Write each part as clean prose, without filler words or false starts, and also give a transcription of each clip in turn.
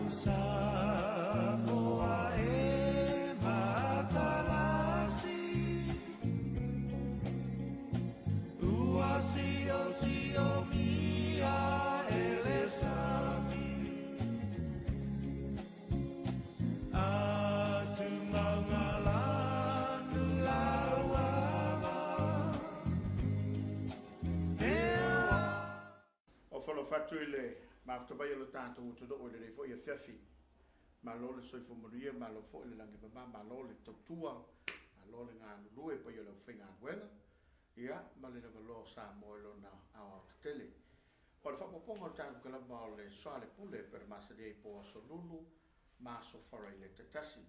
Samoa e matalasi Ua siosiomia e le sami Ofo alofa atu i le mafuta mai o lo tatou atunuu i lenei foi afiafi. Malo le soifua manuia, malo foi le lagi e mama, malo le tautua, malo le galulue paia o le aufaigaluega, ia ma le lavaloa o Samoa i lona aoaotetele. O le faaopoopoga o le tatou kalama o le Soalepule e pei ona masani ai i po Aso Lulu ma Aso Faraile taitasi.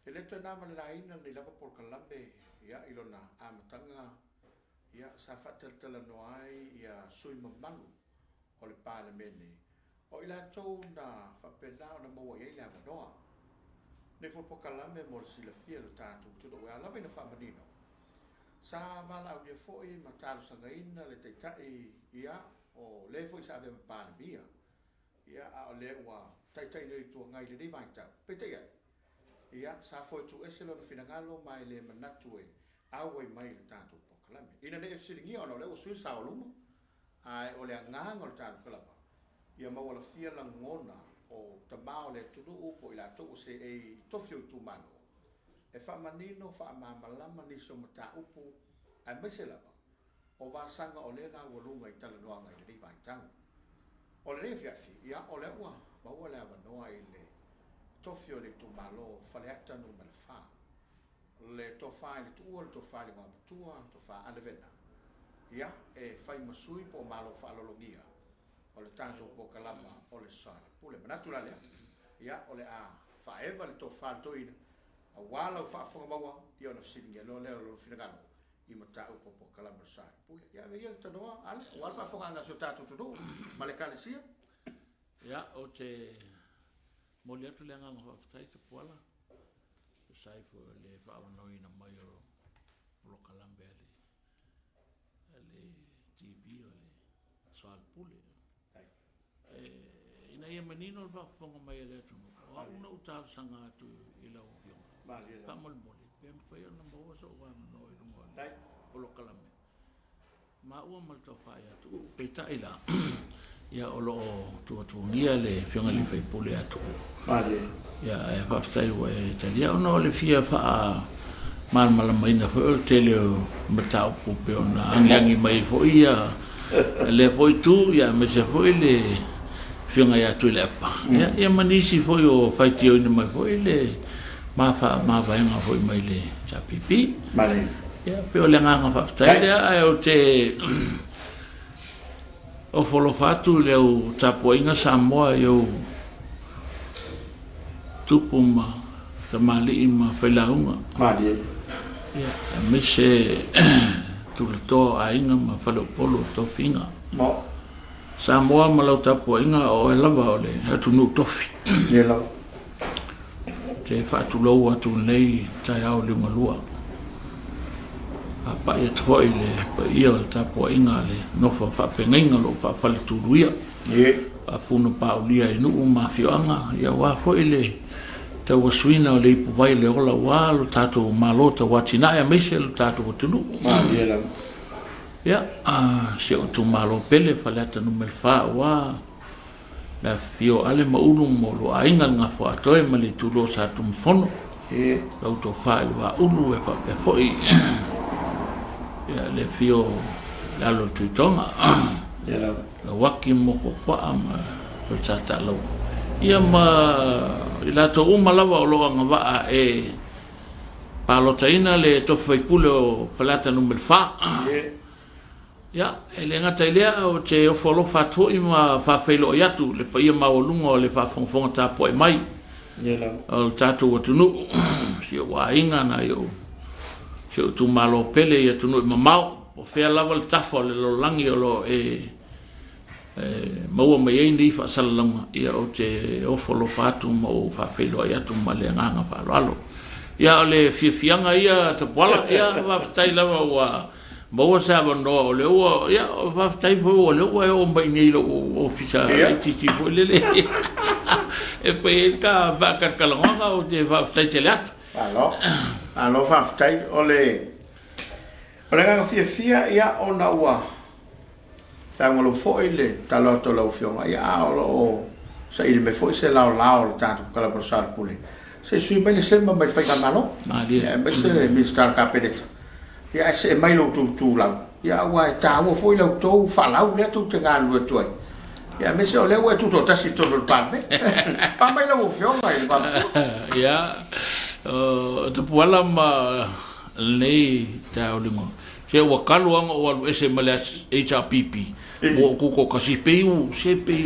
E le toe na ma le laina lenei lava polokalame ia i lona amataga ia sa faatalatalanoa ai ia sui mamalu o le Palemene o i latou na faapena ona maua i ai le avanoa. Lenei foi polokalame mo le silafia e lo tatou atunuu e ao lava ina faamanino. Sa valaaulia foi ma talosagaina le Taitai ia o le foi sa avea ma Palemia ia a o lea ua taitai nei o le Itu Agai i lenei vaitau. Peitai ane, ia sa foe tuuese lona finagalo ma e le manatu e auai mai i le tatou polokalame. Ina ne i fesiligia ona o lea ua sui le sao o luma, ae o le agaga o le taluka lava, ia maualafia lagona o tama o le atunuu po o i latou ua seei i tofi o itumalo, e faamanino, faamalamalama nisi o mataupu, aemaise lava o vasaga o lea laualuga i talanoaga i lenei vaitau. O lenei afiafi, ia, o lea ua maua le avanoa i le tofi o le itumalo o Faleata Nu.4, le tofa i le Tuua, le tofa i le Igoamatua, le tofa Ale Vena, ia, e fai ma sui po o malo faaaloalogia o le tatou polokalama o le Soalepule. Manatu la lea, ia, o le a faaeva le tofa a le toeaina, aua lau faafofoga maua, ia ona fesiligia loa lea o lou finagalo i mataupu o polokalame o le Soalepule. Ia, ave ia le tanoa, Ale, aua le faafofogaaga a si o tatou atunuu ma le Ekalesia. Ia, ou te momoli atu le agaga faafetai Tapuala, e tusa ai foi o le faaavanoaina mai o polokalame a le TV o le Soalepule. Ina ia manino le faafofoga mai a le atunuu, o au na ou talosaga atu i lau Afioga, faamolemole, pe mafai ona maua sou avanoa i luga o le polokalame. Maua ma le tofa ia Tuuu. Peitai la, ia o lo o tuatuagia le Afioga i le sui usufono ia Tuuu. Ia ae faafetai ua e talia ona o le fia faamalamalamaina foi o le tele o mataupu e pei ona agiagi mai ai foi ia lea foi itu ia aemaise foi le Afioga ia Tuilaepa ia ma nisi foi o faitioina mai foi le mavaega foi mai le HRPP. Ia, pei o le agaga faafetai lea, ae ou te ofo alofa atu i le au tapuaiga Samoa i ou tupu ma tamalii ma failauga. Ia, aemaise tulatoa o aiga ma faleupolu o tofiga. Samoa ma lau tapuaiga, o oe lava o le atunuu tofi. Ou te faatulou atu i lenei taeao liugalua. Faapai atu foi i le paia o le tapuaiga a le nofo a faafeagaiga o lo o faafaletuluia, faafunapaulia i nuu ma afioaga, aua foi le tauasuina o le ipuvai o le ola aua lo tatou Malo tauatiae aemaise lo tatou atunuu. Ia, si ou itumalo pele Faleata Nu.4 aua Le afifio o Ale ma Ulu ma lua aiga le Gafoaatoe ma le itulua o Satunumafono, lau tofa i le Vaaulu e faapea foi le afio o le alo o le Tuitoga, Lauaki ma Motuopuaa ma Falesataalaua, ia ma i latou uma lava o lo o agavaa e palotaina le tofi faipule o Faleata Nu.4. Ia, e le gata i lea, ou te ofo alofa atu foi ma faafeiloai atu i le paia maualuga o le faafogafoga tapuai mai o le tatou atunuu, si ou aiga, nai ou, si ou itumalo pele i atunuu e mamao, po o fea lava le tafa o le lalolagi o lo o e maua mai ai nei faasalalauga, ia ou te ofo alofa atu ma ou faafeiloai atu ma le agaga faaaloalo. Ia, o le fiafiaga ia Tapuala, ia faafetai lava ua maua se avanoa o lea ua, ia, faafetai foi o lea ua e oo mai i inei i lou ofisa laitiiti foi lele. e fai ai le ta faatalatalanoaga, ou te faafetai tele atu. Malo, malo faafetai. O le o le agaga fiafia, ia, ona ua feagolo foi le talo atu o lau Afioga, ia, a o lo o saili mai foi se laolao o le tatou Kalapa o Salapule, se i sui mai le sema mai le Faigamalo, Malie. Ia, aemaise le Minisita o le Kapeneta, ia, ae see mai lo outou tulau, ia, aua e taua foi la outou faalau lea tou te galulue atu ai. Ia, aemaise o lea ua e tutoatasi i totonu o le Palemene. Pa mai lau Afioga i le Vametua. Ia, o Tapuala ma lenei taeao, se ua talu lava ona ou alu ese ma le HRPP, ua ou tutoatasi, pei ua, se pei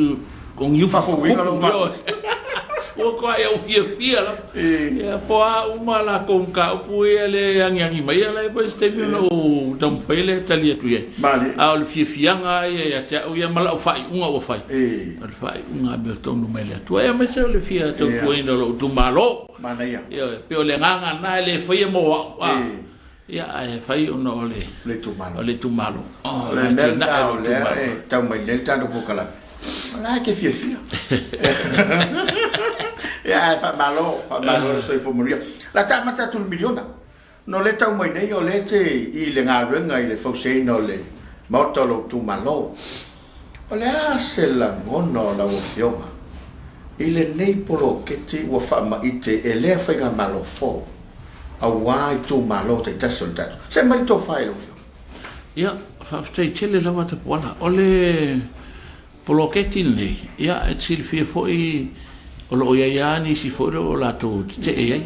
o ni ufi Faafouina lou malosi. Ua matua ou fiafia lava. Ia, po o a uma a latou mataupu ia lea e agiagi mai, ia la e i ai foi se taimi ona ou taumafai lea e tali atu i ai. Malie. A o le fiafiaga lava ia ia te au ia ma lau faaiuga ua fai, o le faaiuga amiotonu mai le Atua, aemaise o le fia tautuaina o lou itumalo. Manaia. Ioe, pei o le agaga lena, e le faia mo au, a. Ia, ae fai ona o le Le itumalo. O le itumalo. O le mea lena o lea e tau mai nei le tatou polokalame, o la e te fiafia. Ia, ae faamalo, faamalo le soifua manuia. O le a ta amata atu i le miliona. Ona o lea e tau mai nei o lea e te i le galuega i le fausiaina o le maota o lou itumalo. O le a se lagona o lau Afioga i lenei poloketi ua faamaite e lea faigamalo fou aua itumalo taitasi o le tatou? Se mai le tofa i lau Afioga. Ia, faafetai tele lava Tapuala. O le poloketi lenei, ia, e te silafia foi o lo o i ai lava nisi foi o lo o latou tetee i ai.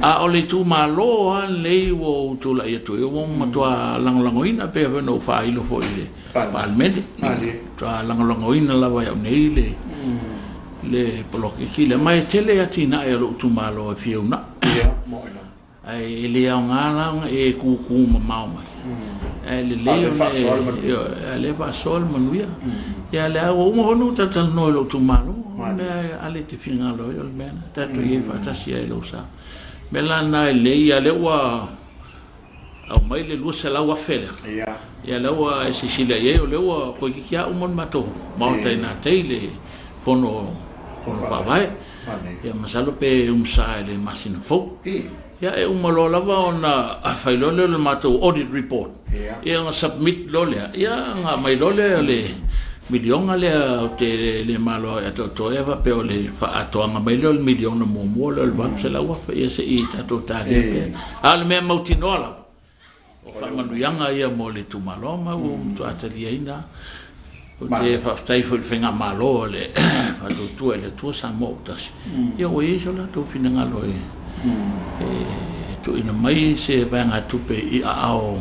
A o le itumalo lava lenei ua ou tulai atu ai, ua matua lagolagoina, pei foi ona ou faailo foi i le Palemene. Matua lagolagoina lava e au nei le le poloketi lea. Ma e tele atinae a lou itumalo e fia uunai. Ae e le aoga la ona e tutu mamao mai. Ae lelei ona e, ioe, a o lea e faasoa le manuia. Ia lea ua uma foi ona ou talatalanoa i lou itumalo, o le mea ale e te finagalo ai o le mea lena. Tatou i ai faatasi lava i lou sa. O le mea la lena e lelei, a o lea ua aumai le $200,000 lea. Ia lea ua e silasila i ai, o lea ua toeitiiti lava uma le matou maota i gatai le fono fono faavae. Ia masalo pe umusa i le masina fou. Ia e uma loa lava ona fai loa lea o le matou audit report. Ia ona submit loa lea, ia ona aumai loa lea o le miliona lea ou te le malo ia atoatoa ia faapea o le faaatoaga mai lea o le miliona muamua lea o le $800,000 ia se i tatou talia pea. A o le mea mautinoa lava, o faamanuiaga ia mo le itumalo ma ua matua taliaina. Ou te faafetai foi i le Faigamalo a le Faatuatua i le Atua Samoa ua Tasi, ia ua i ai so latou finagalo e tuuina mai se vaegatupe i aao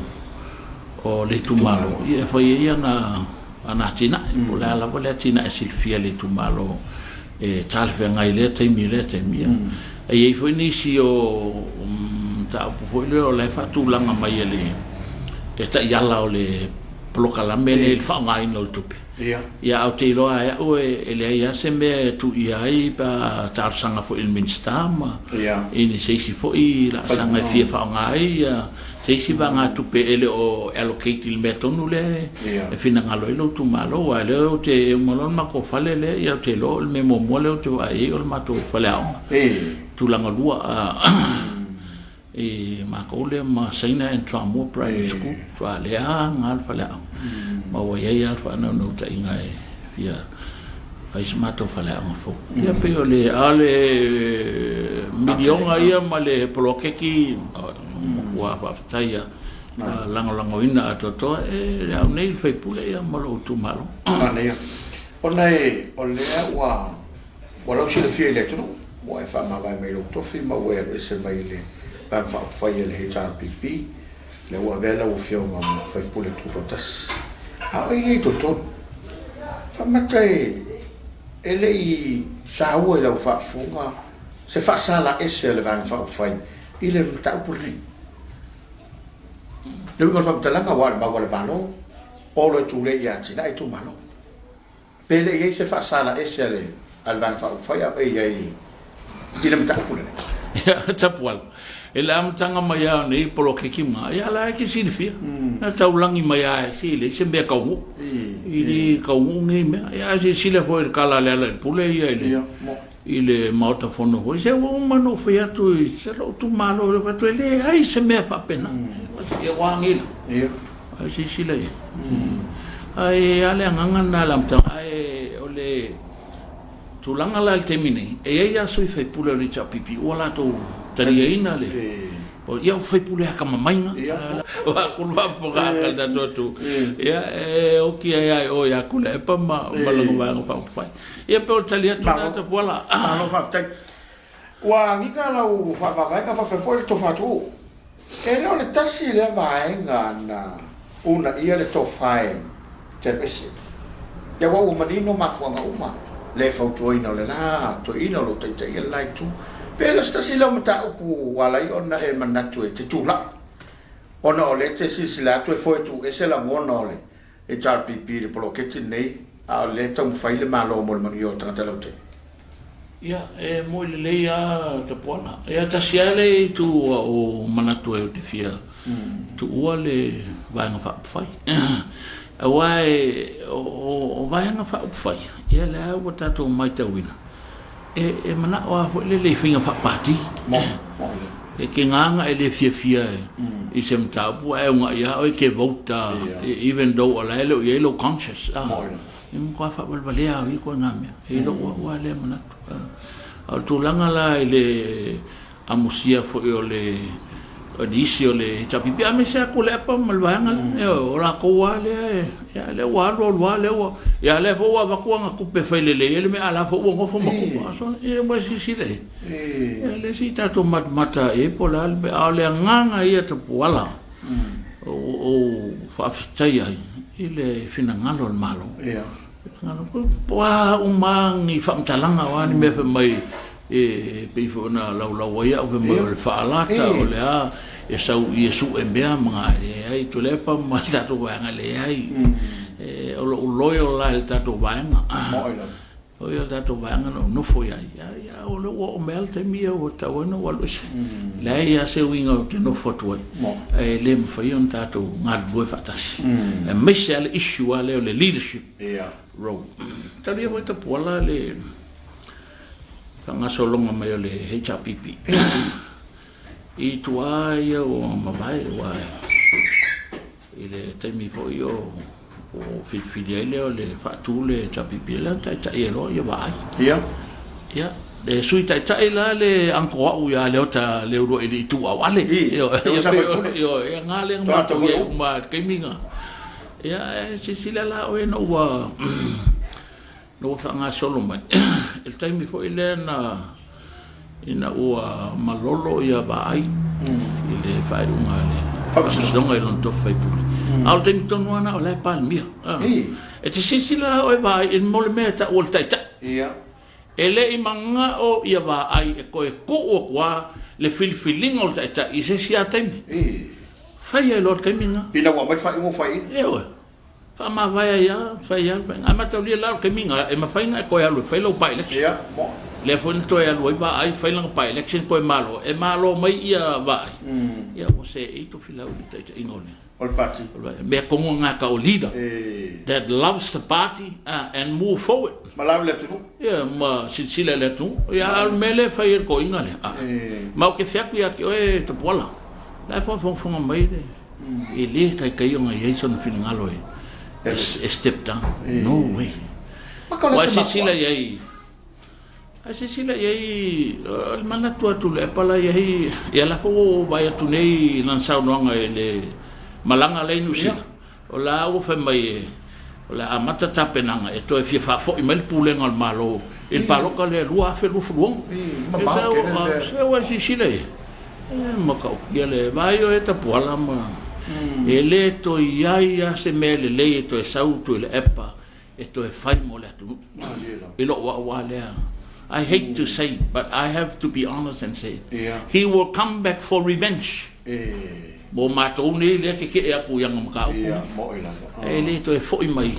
o le itumalo e fai ai ana atinae, po o le a lava le atinae e silafia e le itumalo e talafeagai i lea taimi i lea taimi. Ia. E i ai foi nisi o mataupu foi lea o la e faatulaga mai e le e taiala o le polokalame lea i le faaaogaina o le tupe. Ia. Ia, ae ou te iloa e au e leai lava se mea e tuuia ai pe a talosaga foi i le Minisita ma i ni se isi foi laasaga e fia faaaoga ai se isi vaegatupe e le o allocate i le mea tonu lea e finagalo ai lou itumalo. Aua o lea ou te uma loa le matou fale lea, ia ou te iloa o le mea muamua lea ou te vaai ai o le matou faleaoga. Tulaga lua i matou lea ma Saina and Toamua Primary School, faatoa leaga lava le faleaoga. Ma ua i ai lava le faanaunautaiga e fia fai se matou faleaoga fou. Ia pei o le, a o le miliona ia ma le poloketi, ua faafetai lava, ua lagolagoina atoatoa e au nei le sui usufono ma lou itumalo. Manaia. Ona e, o lea ua, ua lausilafia i le atunuu, ua e faamavae mai lou tofi ma ua e alu ese mai le Vaega Faaupufai a le HRPP, lea ua avea lau Afioga ma sui usufono tutoatasi. A o e i ai i totonu, faamata e, e le i saua i lau faafofoga se faasala ese a le Vaega Faaupufai i le mataupu lenei? Le uiga o le faamatalaga, aua o le mau a le Malo, o lo e tulei ia atinae itumalo. Pe le i ai se faasala ese a le Vaega Faaupufai a o e i ai i le mataupu lenei? Ia, Tapuala, i le amataga mai lava o nei poloketi ma, ia la e te silafia, na taulagi mai lava e leai se mea taunuu, i le taunuu nei mea. Ia, a silasila foi i le tala a Lealailepule ia i le, i le Maota Fono foi, se ua uma ona ou fai atu i se lou itumalo, ou fai atu e leai se mea faapena. Ia ua agi la. Ae silasila i ai. Ae i ai lava le agaga lena i le amataga, ae o le tulaga la i le taimi nei, e i ai lava sui usufono o le HRPP ua latou taliaina le, ia o sui usufono atamamai na. Faafofoga a le tatou atunuu, ia e oti ai lava i o ia Tuilaepa ma lana Vaega Faaupufai. Ia pei o le tali atu lena Tapuala. Malo faafetai. Ua agiga lau faamavaega faapea foi le tofa tuuu. E le o le tasi lea vaega na uunaia le tofa e Terese. Ia aua ua manino mafuaaga uma, le fautuaina o le la toeaina o lo o taitaia le la itu. Pe le o se tasi lea o mataupu ua ala ai ona e manatu e te tulai, ona o lea e te silasila atu e foe tuuese lagona o le HRPP i le poloketi lenei, a o lea e taumafai le Malo mo le manuia o tagata lautele. Ia, e moi lelei lava Tapuala. Ia, tasi lava le itu ua ou manatu ai ou te fia tuua le Vaega Faaupufai. Aua o Vaega Faaupufai, ia lea ua tatou matauina, E manao lava foi lele i faiga faapati. E te gaga e le fiafia i se mataupu ae unaia lava oe e te vote even though o la e le o i ai lou conscious. E matua faavalevalea lava o ia ituaiga mea. I lou au lava lea manatu. A o le tulaga la i le amusia foi o le nisi o le HRPP, aemaise lava Tuilaepa ma le vaega lea, ioe, o latou lava lea, ia lea ua alu alu lava lea ua, ia lea foi ua avatu ana tupe e fai lelei ai le mea, a o la foi ua nofo ma tupe. Ia ua silasila i ai, ia lea se i tatou matamata i ai po o le a le mea, a o le agaga ia Tapuala ua ou faafetai ai i le finagalo o le Malo. Po o a uma lava ni faamatalaga, o a ni mea fai mai e pei foi ona laulau ai au fai mai o le faalata, o le a, e sau i e sue mea ma ga, e leai, Tuilaepa ma le tatou vaega, e leai. O lou loyal la i le tatou vaega. O ia le tatou vaega na ou nofo i ai, a o lea ua oo mai lava le taimi ia ua tatau ai ona ou alu ese. E leai lava se uiga ou te nofo atu ai, ae le mafai ona tatou galulue faatasi, aemaise lava le issue lava lea o le leadership role. Talu ia foi Tapuala le faagasologa mai o le HRPP i tua ia ua mavae, aua I le taimi foi o filifili ai lea o le faatu le HRPP, lea na taitai ai loa ia Vaai. Ia. Ia, e Sui Taitai la le uncle au ia Leota Leuluailii Ituau Ale. Ioe, ia na lea na matou i ai uma i le taimi na. Ia, ae silasila la oe ina ua Na ua faagasolo mai i le taimi foi lea na ina ua malolo ia Vaai i le faaiuga a le Faamasinoga i lona tofi faipule. A o le taimi tonu lava lena o la e Palemia. E te silasila la oe Vaai i le mea e tau o le Taitai. E le i manao ia Vaai e toe tuu atu lava le filifiliga o le Taitai i se isi lava taimi. Fai ai loa le taimi lena. Ina ua aumai le faaiuga ua faiina. Ioe. Faamavae ai lava, fai lava le faiga. Ae mataulia la o le taimi lena, e mafai ona e toe alu e fai lau by-election. Ia, moa. Lea foi na toe alu ai Vaai fai lana by-election toe malo, e malo mai ia Vaai, ia ua seei Tofilau i le taitaiga o le. O le Pati. Mea tonu lena e tau o leader that loves the party and move forward. Ma lawe i le atunuu. Ia, ma silasila i le atunuu. Ia, a o le mea lea e fai e le toeaina lea, ma ou te fai atu ia te oe Tapuala, o la e faafogafoga mai le. E le taitai ona i ai sona finagalo e step down. No way. Ua e silasila i ai, a silasila i ai, o le manatu a Tuilaepa la i ai, ia la foi ua ou vaai atu nei i lana saunoaga i le malaga lea i Niu Sila, o la ua fai mai o le a amata tapenaga e toe fia faafoi mai le pulega o le Malo i le palota lea 2026. Se ua e silasila i ai? E matautia le vaai o e Tapuala ma e le toe i ai lava se mea lelei e toe sau Tuilaepa e toe fai mo le atunuu. I lou au lava lea. I hate to say but I have to be honest and say it. He will come back for revenge. Mo matou nei lea tetee atu i ana mataupu nei, e le toe foi mai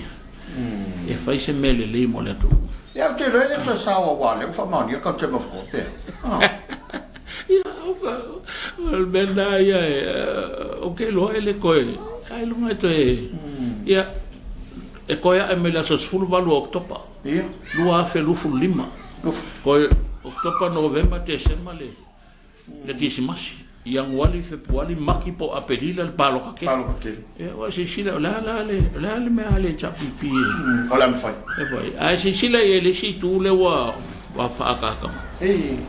e fai se mea lelei mo le atunuu. Ia, ou te iloa e le toe sao aua o lea ua faamaonia le contempt of court pea. Ia, o le mea lena ia, ou te iloa e le toe, ailoga e toe, ia, e toe ae mai le aso 18 o Oketopa, 2025. Koe Oketopa, Novema, Tesema le le Kisimasi, Ianuali, Fepuali, Maki po o Aperila le paloka tele. Paloka tele. Ia, ua silasila, o le a la le, o le a le mea a le HRPP e. O le a mafai. E fai. Ae silasila i ai i le isi itu lea ua, ua faaataata mai.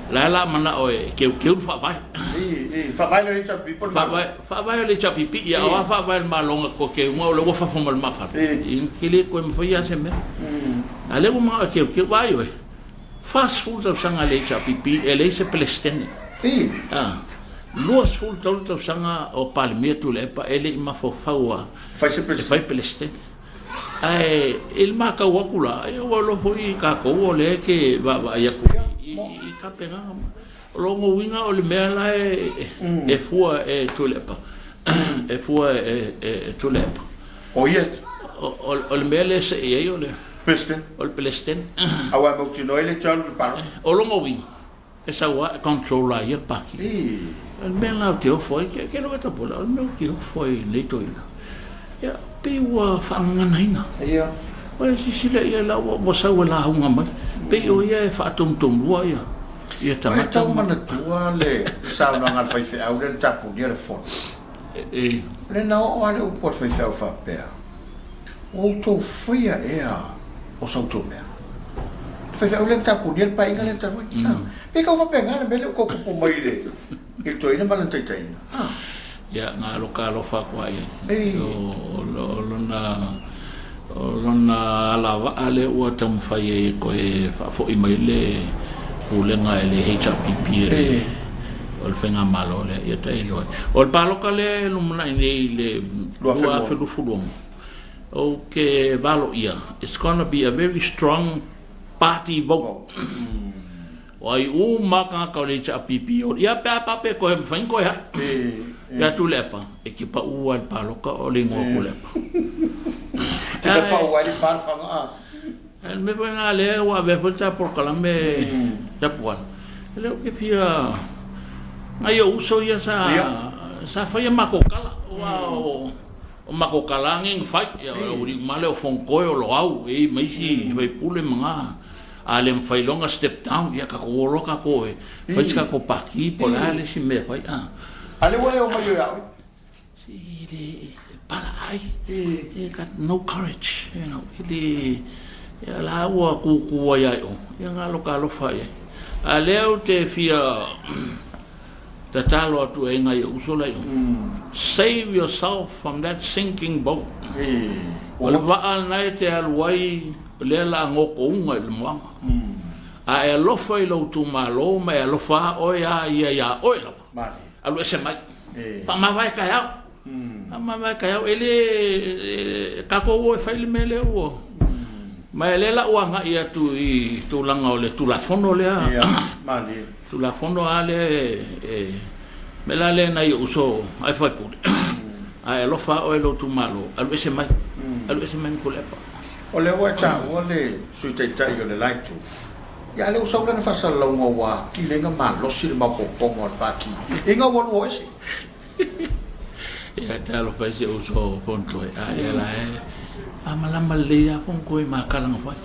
O la e la manao e teuteu le faavae. Faavae le HRPP po o le Malo? Faavae o le HRPP, ia o a faavae o le Malo na toe teuga o lea ua fafo ma le mafala. E te le toe mafaia lava se mea. A o lea ua manao e teuteu, vaai oe, 40 tausaga a le HRPP e leai se Peresetene. 23 tausaga o Palemia Tuilaepa e le i mafaufau lava e fai Peresetene. Ae i le matau atu la, ia ua iloa foi tatou o lea e te vaavaai atu i tapenaga. O lona uiga o le mea la e fua e Tuilaepa, e fua e Tuilaepa. O ia. O le mea lea e see ai o le Peresetene. O le Peresetene. Aua e mautinoa ai le te alu i le palota. O lona uiga, e sau lava e control a ia le Pati. O le mea lena ou te ofo ai, ke lou e tapu, o le mea ou te ofo ai i lenei toeaina, ia, pei ua faagaganaina. Ia. Ua e silasila i ai la ua sau e lauga mai, pei o ia e faatonutonua ia ia tagata. E tau manatua le saunoaga a le faifeau lea na tapunia le fono. E. Lea na oo lava le upu a le faifeau faapea, Ua outou faia ea o sa outou mea? Le faifeau lea na tapunia le paeaiga lea talu ai. A, pei tau faapena le mea lea ua tau tupu mai i le i le toeaina ma lana taitaiga. A. Ia, na aloka alofa atu lava i ai. O lona, o lona alavaa lea ua taumafai ai e toe faafoi mai le pulega e le HRPP e le, o le faigamalo lea. Ia tailo ai. O le palota lea e lumanai nei i le 2026, ou te valoia, it's gonna be a very strong party vote. O ai uma lava tagata o le HRPP, ia pe a pe toe mafai ona toe hai. Ia Tuilaepa, e te pau lava i le palota o le igoa o Tuilaepa. Te sa pau ai le palfaga a. Le mea foi lena lea ua avea foi le ta polokalame tapuala. O lea ou te fia nai ou uso ia sa sa faia matou tala aua o o matou tala lava nei na fai. Ia o Auiliimaale, o Fonotoe, o Loau, e i ai ma isi faipule ma na. A le mafai loa ona step down, ia tatou o loa tatou e fai se tatou pati po o le a le isi mea e fai. A lea ua le omai ia oe? Se e le, e palaai. E got no courage, you know, e le, ia la ua kūkū ai lava i o, ia na aloka alofa i ai. A o lea ou te fia tatalo atu ai i nai ou uso la i o, save yourself from that sinking boat. O le vaa lena e te alu ai, o lea o le a gotouga i le moana. A e alofa i lou itumalo ma e alofa lava oe a ia iā oe lava, alu ese mai. Faamavae taeao. Faamavae taeao. E le, tatou o e fai le mea lea ua... Ma o lea la ua agai atu i tulaga o le Tulafono lea. Ia, malie. Tulafono lava lea e... mea la lea nai ou uso a e faipule, a e alofa lava oe i lou itumalo, alu ese mai. Alu ese mai ma Tuilaepa. O lea ua e taua le Sui Taitai o le la Itu, ia a o lea ua sau lana faasalalauga ua atili ai ona malosi le maopoopoga o le Pati ina ua lua o ese. Ia, talofa e si ou uso Fonotoe, a ia la e malamalama lelei lava Fonotoe i makala na fai.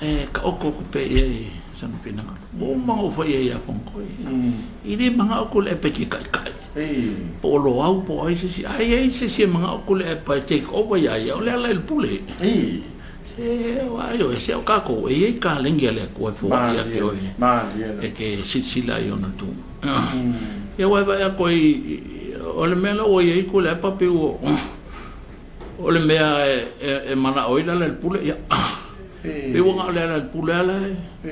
E taoto atu pea i ai sana finagalo. Ua uma ona ou fai i ai ia Fonotoe. E le manao Tuilaepa e te taitai. Po o Loau po o ai se isi. A i ai se isi e manao Tuilaepa e take over iā ia, o le ala i le pule. Se, vaai oe, se o tatou, e i ai kalegi a le Atua e foai ia te oe e te silasila i ona tu. Ia ua e vaai atu ai, o le mea la ua i ai Tuilaepa pei ua, o le mea e manao ai le ala i le pule, ia, pei ua na o le ala i le pule lava la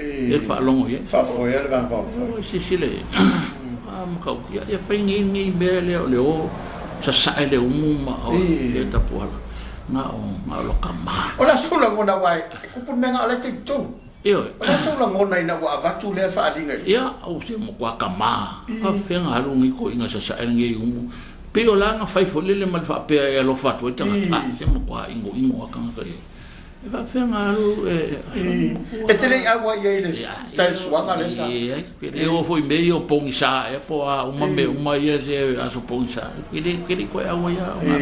e faalogo i ai. Faafoea le Vaega Faaupufai. Ua silasila i ai, a matautia, ia fai nei nei mea lea o le o sasae le umu ma o le tapuala. Na o, na o lota ma. O le a sou lagona aua e kupu le mea na o lea e te i totonu. Ioe. O le a sou lagona ina ua avatu lea faaaliga i le. Ia, ou te matua kama. Faapefea na alu nei toeaiina sasae lenei umu. Pei o la na fai foi lele ma le faapea e alofa atu ai tagata. A, se matua inoino lava tagata ia. E faapefea na alu e. E te le i auai i ai i le tali suaga lea sa. Leai, e le oo foi i mea ia o pogisa ea po o a uma mea uma ia se aso pogisa. E le i toe auai lava.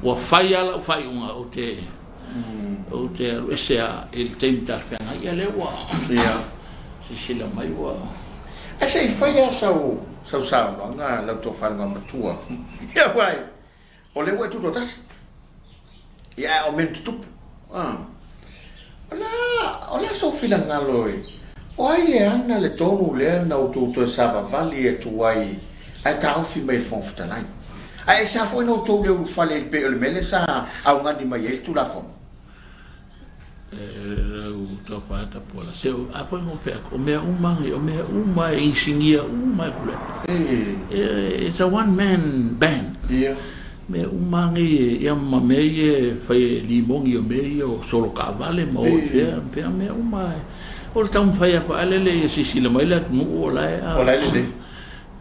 Ua fai lava lau faaiuga ou te. Ou te alu ese lava i le taimi talafeagai, ia lea ua silasila mai ua. Ae se i fai lava sau sau saunoaga lau tofa matua. Ia aua o lea ua e tutoatasi. Ia ae o mea na tutupu. O le a, o le a sou finagalo e, o ai e ana le tonu lea na outou toe savavali atu ai ae taofi mai e le Fofoga Fetalai? Ae aisea foi na outou le ulufale ai pei o le mea lea sa augani mai ai le Tulafono? E lau tofa Tapuala, se o a foi na fai atu, o mea uma nei, o mea uma e inisinia uma e Tuilaepa. It's a one man band. Mea uma nei, ia ma mea ia e fai e limoni o mea ia o solo taavale ma o i fea, fea mea uma e. O le taumafai atu lava lele ia silasila mai le atunuu o la e O la e lelei.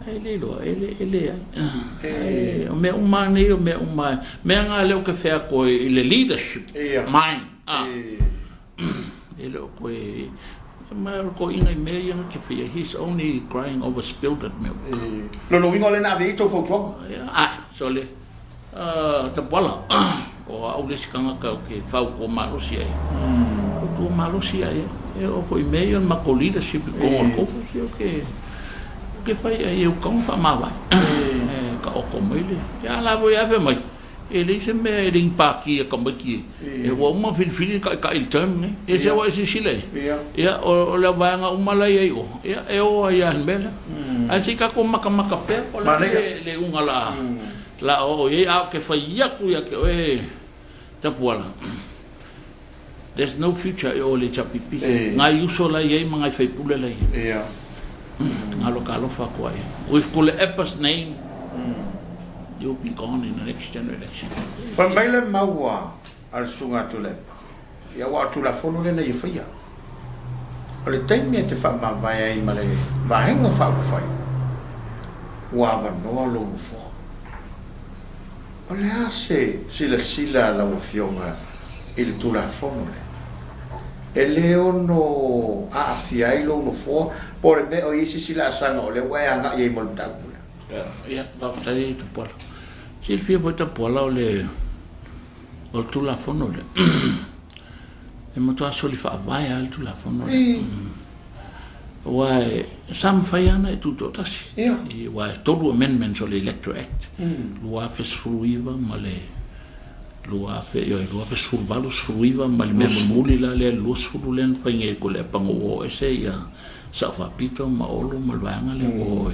E le iloa, e le, e leai. O mea uma nei, o mea uma, mea na lea ou te fai atu ai i le leadership mind, e le o toe, ma o le toeaina i mea ia na te faia, he's only crying over spilled milk. Lona uiga o lea na ave i ai tou fautuaga? Ae, sole, Tapuala, o au le isi tagata ou te fautua malosi ai. Fautua malosi ai, e oo foi i mea ia o le matou leadership i totonu o le Congress, ou te, ou te fai ai e uka ona faamavae. E taoto mai le, ia a la foi e ave mai, e leai se mea e le ni pati a tamaiti e, ua uma ona filifili le taitai i le term lenei. E se ua e silasila i ai? Ia, o le vaega uma la e i ai i o, ia, e o ai lava i le mea lea. Ae se i tatou matamata pea po o le a le iuga o le a La oo i ai, a ou te fai atu ia te oe Tapuala, there's no future i o i le HRPP. Ngai uso la i ai ma ngai faipule la i ai. Galo talofa atu ai. With Tuilaepa's name, you'll be gone in the next general election. Fai mai le mau a le Susuga a Tuilaepa, Ia aua o le Tulafono lea na ia faia. O le taimi e te faamavae ai ma le Vaega Faaupufai, ua avanoa lou nofoa. O le a se silasila a lau Afioga i le Tulafono lea? E le ono aafia ai lou nofoa po o le mea o i ai se isi laasaga o lea ua e agai ai mo le mataupu lea? Ia, faafetai Tapuala. Silafia foi Tapuala o le O le Tulafono lea, e matua soli faavae lava le Tulafono lea. Aua sa mafai lava ona e tutoatasi. Aua e tolu amendments o le Electoral Act, 2019 ma le 2018, 19 ma le mea mulimuli la lea, le 20 lea na fai nei e Tuilaepa ina ua o ese ia Sao Faapito ma Olo ma le vaega lea ua o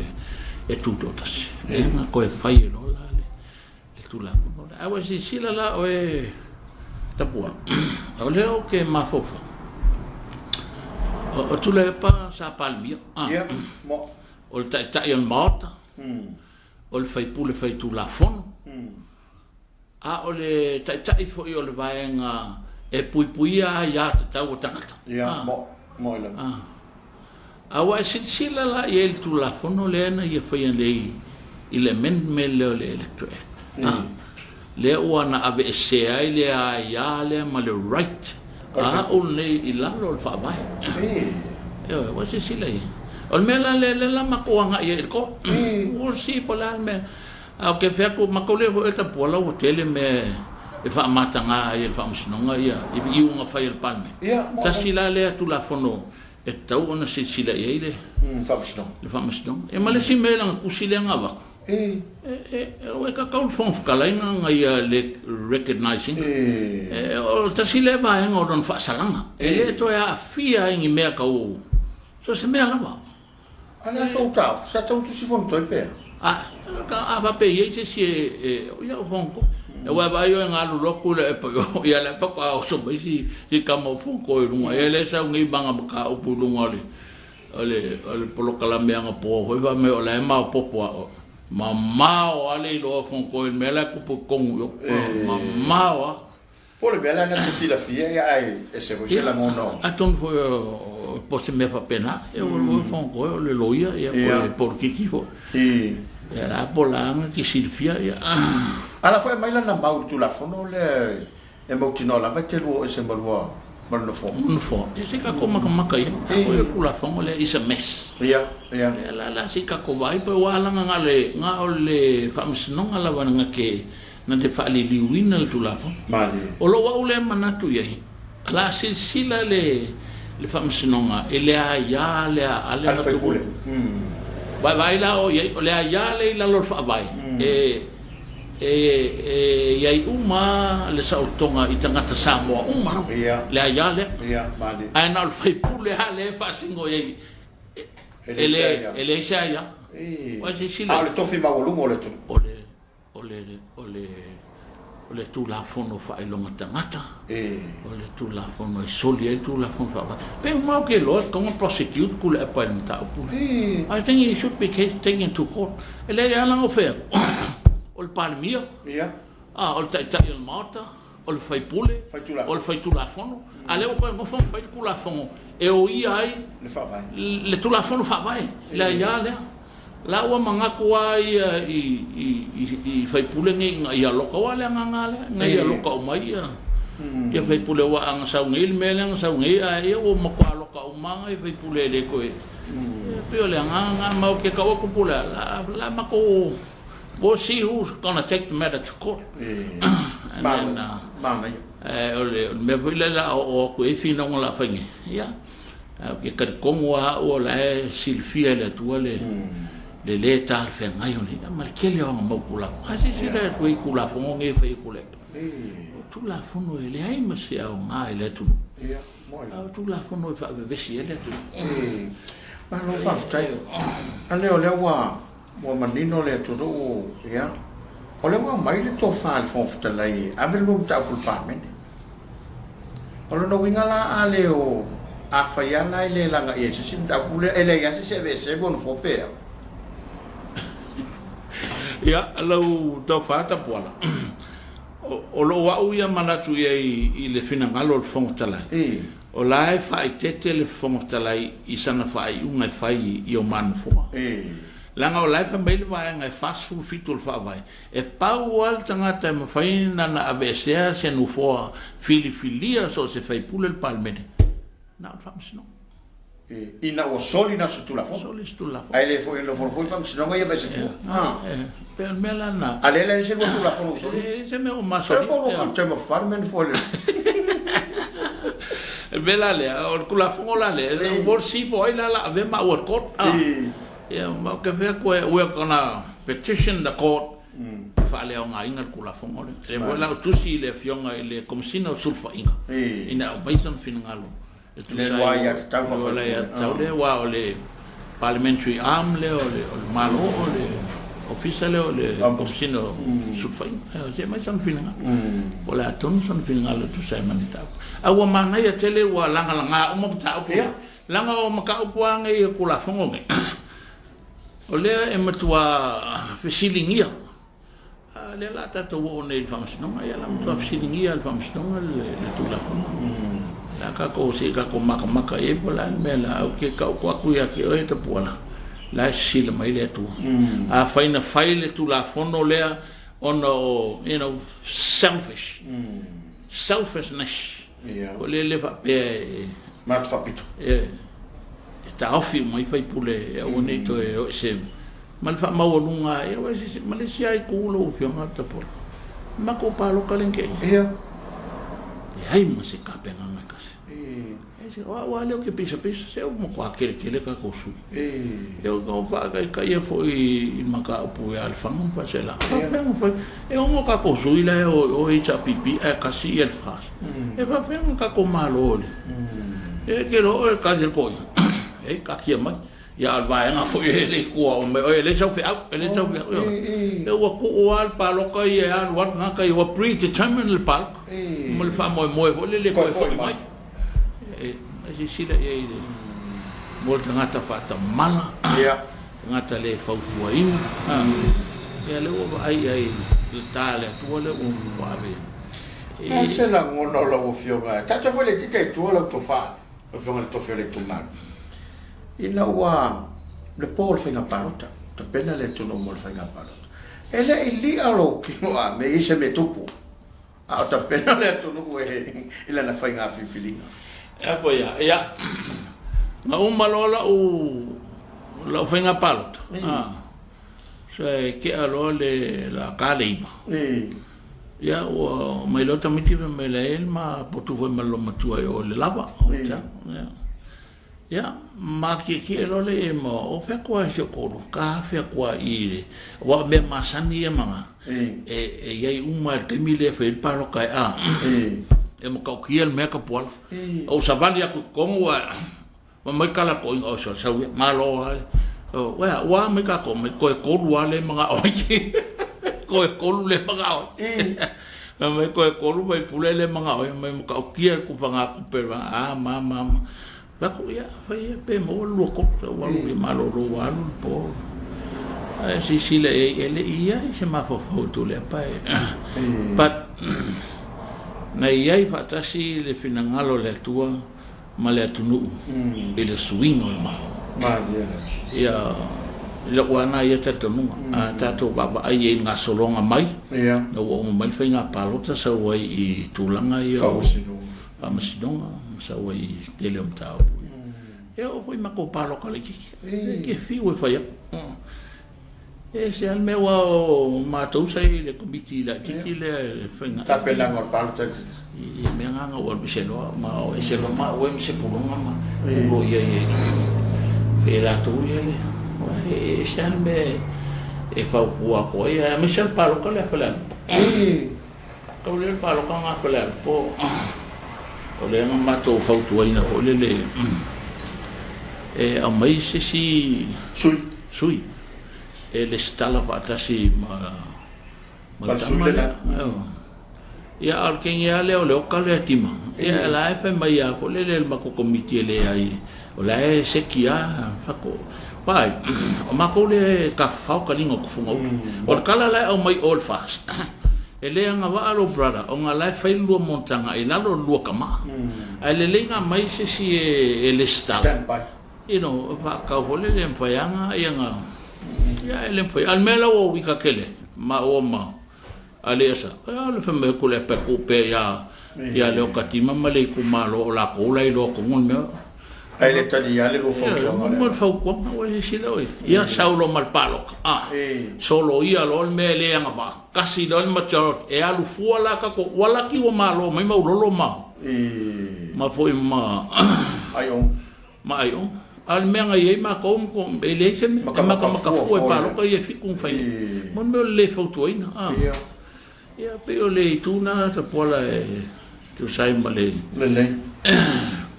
e tutoatasi. Lea na toe fai ai loa la le le Tulafono lea. Ae ua silasila la oe Tapuala, o lea ou te mafaufau, o Tuilaepa sa Palemia, o le Taitai o le Maota, o le sui usufono faitulafono, a o le Taitai foi o le Vaega e puipuia aia tatau a tagata. A ua e silasila la i ai i le Tulafono lea na ia faia nei i le amendment lea o le Electoral Act, a, lea ua na aveesea ai le aia lea ma le right a au lenei i lalo o le Faavae. Ioe, ua e silasila i ai. O le mea la lea, lea la matou agai ai i le court. We'll see po o le a le mea. A ou te fai atu, matou le foi e Tapuala ua tele mea e faamataga ai e le Faamasinoga ia iuga fai a le Palemene. Tasi la lea Tulafono E tatau ona silasila i ai le Faamasinoga. Ia ma le isi mea i lana tusi lea na avatu, e tatau le Fofoga Fetalai na ia le recognise ina. O le tasi lea vaega o lona faasalaga, e le toe aafia ai i ni mea tau, so o se mea lava. A o le a sou taofi, sa tatau ona tusi Fonotoe pe a? A faapea e i ai se isi e, ia o Fonotoe. Aua e vaai oe na alu loa Tuilaepa i o, ia lea faatoa oso mai si tama o Fonotoe i luga, ia lea e sau nei ma ana mataupu i luga o le polokalame anapo foi fai mai o la e maopoopo lava oe. Mamao lava le iloa o Fonotoe i le mea la e tupu i totonu i o. Mamao lava. Po o le mea la na te silafia ia ae ese foi se lagona o. Atonu foi po o se mea faapena, ia ua lua Fonotoe o le loia ia po o le polokiki foi. Ia la po o le a na te silafia ia. A la foi aumai lana mau i le Tulafono lea e mautinoa lava e te lua o ese ma lua ma le nofoa. Ma le nofoa. Ia se i tatou matamata i ai. A foi o le Tulafono lea is a mess. Ia, ia. Ia la la se i tatou vaai pe ua alaga na o le Faamasinoga lava na te. na te faaliliuina le Tulafono. Malie. O lou au lea manatu i ai, o le a silasila le le Faamasinoga i le aia lea a le A le faipule. Vaavaai la o i ai, o le aia lea i lalo o le Faavae, e e e i ai uma le saolotoga i tagata Samoa uma lava, le aia lea. Ia, malie. Ae na o le faipule lava lea e faasino i ai, E leai se aia. E leai se aia. Ua silasila A o le tofi maualuga o le atunuu. O le O le, o le, o le Tulafono Faailoga Tagata, o le Tulafono e soli ai le Tulafono Faavae. Pe uma ou te iloa e tatau ona prosecute Tuilaepa i le mataupu lea. I think he should be taken to court. E leai lava la na ou fai atu, o le Palemia, o le Taitai o le Maota, o le sui usufono, o le faitulafono, a o lea ua toe nofo ma fai le Tulafono e oia ai le Tulafono Faavae, le aia lea. La ua manatu lava ia i sui usufono nei ina ia loka, aua o le agaga lava lea, ina ia loka uma ai ia sui usufono, aua a na sau nei le mea lea na sau nei, ae ia ua matua loka uma lava sui usufono e le toe... E pei o le agaga lena, ma ou te tau atu po o le a, o le a matou We'll see who's gonna take the matter to court. And then, o le mea foi lea o le a oo atu i ai finauga o le a fai nei, ia, ae ou te talitonu lava au o la e silafia e le Atua le le talafeagai o nei, ma le tele o ana mau Tulafono. A silasila atu i Tulafono nei e fai e Tuilaepa, o Tulafono e leai ma se aoga i le atunuu, a o Tulafono e faavevesi ai le atunuu. Malo faafetai. A lea o lea ua Ua manino le atunuu, ia. O lea ua aumai le tofa a le Fofoga Fetalai e ave le lua mataupu i le Palemene. O lona uiga la a le o, afai lava la e le lagaia e se isi le mataupu lea, e leai lava se isi e aveesea lua nofoa pe a? Ia, lau tofa Tapuala, o lou au ia manatu i ai i le finagalo o le Fofoga Fetalai, o la e faaeteete le Fofoga Fetalai i sana faaiuga e fai i o ma nofoa. Leaga o la e fai mai le vaega e 47 o le Faavae, e pau lava le tagata e mafai ona aveesea se nofoa filifilia so o se faipule o le Palemene, na o le Faamasinoga. Ina ua soli na se Tulafono. Soli se Tulafono. Ae le foi nofonofo foi Faamasinoga ia aveese fua. E pei o le mea la lena. A lea e leai se lua Tulafono ua soli? E leai se mea ua masoli. E po ua Contempt of Parliament foi le. O le mea la lea, o le Tulafono la lea, we'll see po o ai la o le a avea maua i le court. Ia, ma ou te fai atu, we are gonna petition the court e faaleaogaina le Tulafono lea. O lea foi la ua tusi le Afioga i le Komesina o Sulufaiga ina ia aumai sona finagalo E tusa ai o le aiatatau lea, aua o le Parliamentary Arm lea o le Malo, o le Ofisa lea o le Komesina o Sulufaiga. Se i aumai sona finagalo. Po o le a tonu sona finagalo e tusa ai ma le mataupu. Ae ua manaia tele ua lagalaga uma mataupu nei, leaga o mataupu lava nei o Tulafono nei, o lea e matua fesiligia. A o lea o le a tatou oo nei i le Faamasinoga, ia o le a matua fesiligia e le Faamasinoga le Tulafono. O le a tatou, se i tatou matamata i ai po o le a le mea o le a, ae ou te taoto atu ia te oe Tapuala, o la e sisila mai le Atua. Afai na fai le Tulafono lea ona o, you know, selfish, selfishness, foi lele faapea e... Manatu faapito. E taofi uma ai faipule e aua ne i toe o ese ma le faamaualuga ia aua se ma le isi lava itu lau Afioga Tapola, le matou palota lea na tea nei, leai ma se tapenaga e tasi. O au lava lea ou te pisapisapisaina, se ua matua keletele tatou sui usufono. Ia ou faataitaia foi i le mataupu ia Lefaga ma Faasaleleaga, e faapefea ona fai, e 6 tatou sui usufono la e o i o HRPP ae tasi le FAST. E faapefea ona tatou malo i le... E te iloa oe e tali e le toeaina, ei taatia mai. Ia a o le vaega foi e le i tua o mea, e leai sau feau, e leai sau feau. Ia ua tuu lava le palota ia e alu alu tagata ia ua predetermined le palota ma le faamoemoe foi lele e toe foi mai. E silasila i ai i le mo le tagata faatamala, tagata le fautuaina. Ia lea ua vaai i ai i le ta a le Atua lea ua ave i ai. Se lagona o lau Afioga, tatou foi laitiiti i tua lau tofa. Lau Afioga i le Tofi o le Itumalo, ina ua le po o le faiga palota, tapena le atunuu mo le faiga palota, e le i li'a lou kino a me i ai se mea tupu, a o tapena le atunuu i lana faiga filifiliga. E a koe ia, ia, na uma loa la'u, la'u faiga palota, a, so e tea loa le, la ta le iva. Ia, ua omai loa tamaiti fai mai la e i ai le ma potu foi ma le loomatua i o i le lava, hotel. Ia, ia matietie loa lea i ai ma o fea atu lava i si ou toalua, ka afe atu lava i i le, aua o mea masani ia ma e, e i ai uma lava i le taimi lea e fai ai le palota e a, e matautia le mea tapuala. Ou savali atu i totonu ae Fai mai tala toeaina, oi sau sau ia, malo lava. Uea, ua a mai tatou mai, toe tolu lava lea e manao ai. Toe tolu lea e manao ai. Fai mai toe tolu faipule lea e manao ai, mai matautia le tufaga tupe a ma ma ma. Fai atu, ia, fai ia pe maua le lua tolu, sau alu ia malolo ua alu le po. Ae silasila i ai, e le i i ai se mafaufau i Tuilaepa e. But, na i ai faatasi le finagalo o le Atua ma le atunuu i le suiga o le Malo. Ia, i lou lava lena ia talitonuga, a tatou vaavaai i ai i le gasologa mai, ina ua uma mai le faiga palota sau ai i tulaga ia o faamasinoga, ma sau ai i le tele o mataupu ia. E oo foi i matou palota laitiiti, e te fiu e fai atu. E ese lava le mea aua o matou sa i ai i le Komiti laitiiti lea i le faiga. Tapenaga o le palota laitiiti. I mea na na ou alu ese loa ma o ese loa maua ai ma se pulona ma pulo i ai e fai e latou ia le e ese lava le mea e fautua atu ai aemaise lava le palota lea a Falealupo. Tau lea le palota na a Falealupo o lea na matou fautuaina foi lele e aumai se isi sui. Sui, e lesitala faatasi ma le tama lea. Ia, a o le kegi lava lea o le oka lea tima, ia la e fai mai lava foi lele e le matou komiti e leai, o la e seki lava. Vaai, o matou lea e tafafao taliga o tufuga uta. O le tala la e aumai o le FAST, e le agavaa lou brother ona o la e fai le lua monotaga i lalo o le lua tama. Ae lelei ona aumai se isi e lesitala. You know, faatau foi lele e mafai lava ona ia na, ia e le mafai. A o le mea la ua uika tele maua ma Aleasa, ia o le fai mai o Tuilaepa e tuu pea ia ia Leokatima ma le itumalo o latou la e iloa tonu le mea. Ae le talia le lua fautuaga lea. Ia, le fautuaga ua silasila oe. Ia sau loa ma le palota, a, soloia loa le mea e le agavaa, tasi loa le majority, e alu fua la tatou, ua laki ua malo mai Maulolo ma, ma foi ma Aioga. Ma aioga. A o le mea na i ai matou, e leai se mea. E matamata fua i palota ia e fitu na fai nei. Mo le mea o le le fautuaina. Ia, pei o le itu lena Tapuala e tusa ai ma le... Lelei.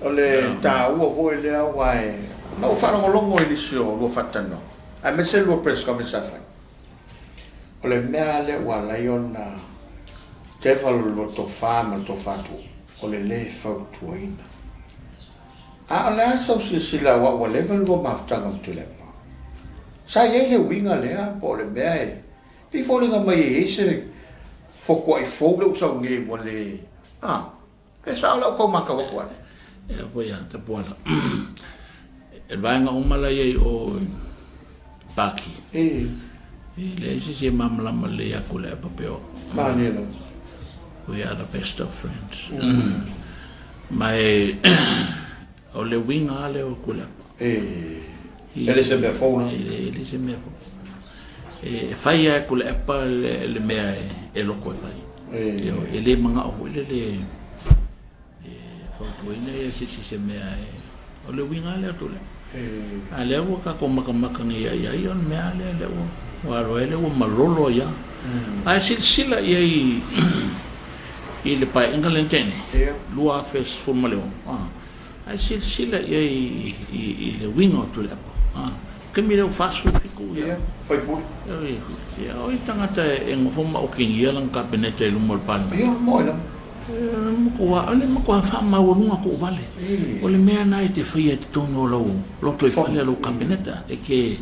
O le taua foi lea aua e... Na ou faalogologo i nisi o lua faatalanoaga, aemaise le lua press conference sa fai. O le mea lea ua ala ai ona devil le lua tofa ma le tofa tuua, o le le fautuaina. A o le a sau silasila aua ua leva le lua mafutaga ma Tuilaepa? Sa i ai le uiga lea po o le mea e pei foliga mai e i ai se fotuai fou lea ua sau nei ua le a pe sao lau tau matau atu ale? Ea foi a Tapuala. E vaega uma la i ai o i Paki. E. E leai se isi e malamalama lelei ia Tuilaepa pei o au. Malie lava. We are the best of friends. Ma e o le uiga lava lea o Tuilaepa. E le se mea fou la. E le se mea fou. E fai lava e Tuilaepa le mea e loto e fai. E le manao foi lele e fautuaina ia se isi se mea e... O le uiga lava lea o Tuilaepa. A o lea ua tatou matamata nei ia ia, o le mea lava lea, lea ua alu ai, lea ua malolo ai lava. Ae silasila i ai i le Paeaiga lea na tea nei, 2016, ae silasila i ai i le uiga o Tuilaepa. O le taimi lea ua 47 ia faipule. Ia, o ai le tagata e nofo ma otegia lana Kapeneta i luma o le Palemene? Ia, moe lava. O le matua faamaualuga tuuvale. O le mea lena e te faia i totonu o lou lotoifale, o lou Kapeneta, e te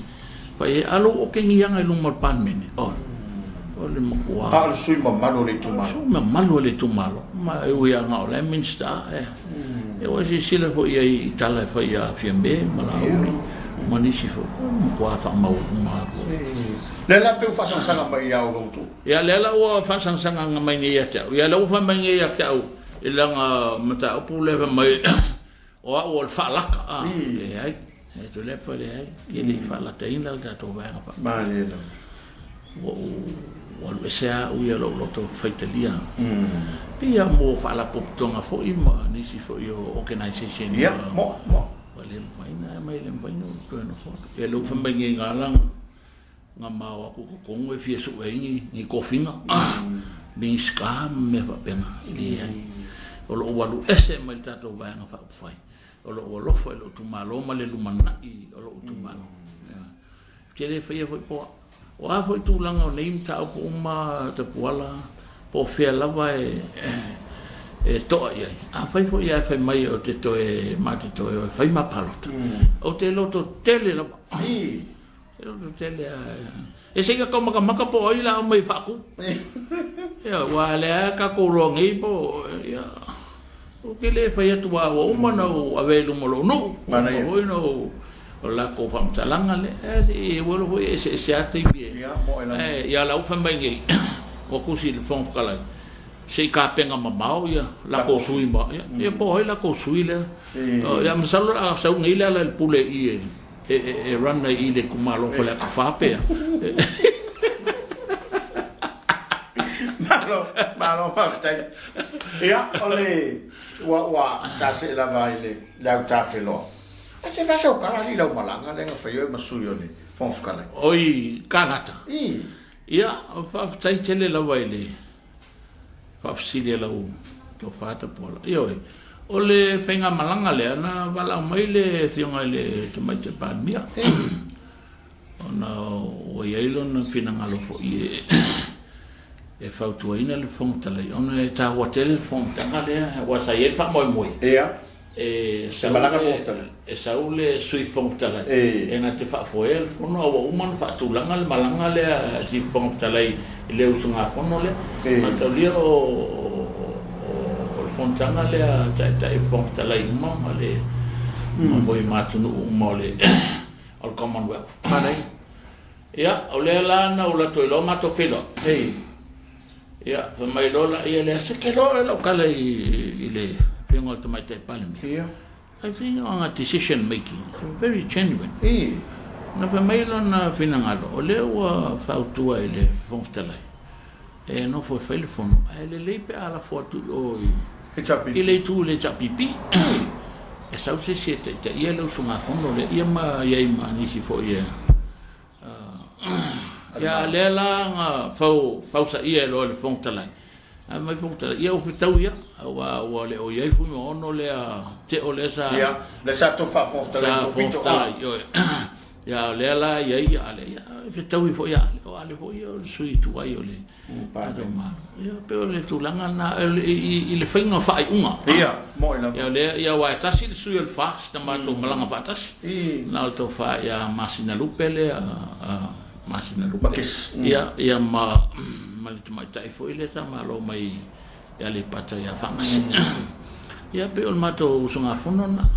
fai ai. A o lou otegiaga i luma o le Palemene, oi, o le matua... A o le sui mamalu o le itumalo. Sui mamalu o le itumalo. Ma e ui lava na o la e Minisita, e ua silasila foi i ai i tala e fai ia Fiame ma Laauli ma nisi foi, o le matua faamaualuga atu. Lea la pei ua faasagasaga mai ia Oulou tu. Ia lea la ua faasagasaga mai nei ia te au. Ia lea ua fai mai nei ia te au i lana mataupu lea fai mai o au o le faalata. A, leai, e Tuilaepa leai, e le i faalataina le tatou Vaega Faaupufai. Malie lava. Ua ou Ua alu ese lava au ia i lou loto faitalia. Pei lava mo faalapotopotoga foi ma nisi foi o organization ua le mafai ona ae mai le mafai ona ou toe nofo atu. Ia lea ua fai mai nei na ala na mao atu i totonu e fia sue ai ni tofiga Minisita ma mea faapena. E leai. O lou alu ese mai le tatou Vaega Faaupufai, o lou alofa i lou itumalo ma le lumanai o lou itumalo. Ou te le faia foi po o a foi tulaga o nei mataupu uma Tapuala po o fea lava e to'a i ai. Afai foi ae fai mai ou te toe ma te toe o e fai ma palota, ou te loto tele lava. Te loto tele e se i ka taumakamaka po o ai la aumai e faatu. Ia, aua o lea lava tatou iloa nei po o, ia, Ou te le fai atu aua ua uma ona ou avea i luma o lou nuu, ua uma foi ona ou o le latou faamatalaga lea. Ae se i ua iloa foi e eseese lava taimi e. Ae ia la ua fai mai nei, ua tusi i le Fofoga Fetalai, se i tapena mamao ia latou sui ma, ia po o ai latou sui lea. Ia masalo o le a sau nei Lealailepule i i e run ai i le itumalo o Faleata 4 pe a. Malo, malo faafetai. Ia, o le, ua, ua tasee lava i le, le autafeloa. Ae se fai sau tala alii i lau malaga lea na fai oe ma sui o le Fofoga Fetalai. Oi, Kanata. I. Ia, faafetai tele lava i le faafesili a lau tofa Tapuala. Ioe, o le faigamalaga lea na valaau mai le Afioga i le Tamaitai Palemia. Ona ua i ai lona finagalo foi e fautuaina le Fofoga Fetalai, ona e taua tele le fonotaga lea, aua sa i ai le faamoemoe. Ia. E sau le, e sau le Sui Fofoga Fetalai e na te faafoea le fono, a ua uma ona faatulaga le malaga lea a Sui Fofoga Fetalai i le usugafono lea. Mataulia o le fonotaga lea a Taitai o Fofoga Fetalai uma ma le ma foi ma atunuu uma o le o le Commonwealth. Manaia. Ia, o lea la na ou alu atu ai loa matou feiloai. Ei. Ia, fai mai loa laia lea, se ke loa lau tala i le Afioga i le Tamaitai Palemia. Ia. I think on a decision making, it's very genuine. Ei. Na fai mai lona finagalo, o lea ua fautua i le Fofoga Fetalai, e nofo e fai le fono, ae lelei pe a lafo atu i o i HRPP. I le itu i le HRPP, e sau se isi e taitaia le usugafono lea, ia ma i ai ma nisi foi e Ia, a lea la na fausaia e loa e le Fofoga Fetalai, ae mai le Fofoga Fetalai, ia ua fetau ia, aua ua le o i ai Fuimaono lea Teo lea sa... Ia, lea sa tofa Fofoga Fetalai i le pito. Sa Fofoga Fetalai, ioe. Ia, o lea la e i ai ia Ale, ia e fetaui foi ia Ale, o Ale foi o le sui tuai o le tatou Malo. Ia, pei o le tulaga lena i le faiga o faaiuga. Ia, moni lava. Ia, o lea, ia aua e tasi le sui o le FAST na matou malaga faatasi. Na o le tofa ia Masinalupe lea, Masinalupe. Makesi. Ia, ia ma le tamaitai foi lea sa malo mai i Aleipata ia Fagase. Ia pei o le matou usugafono lena.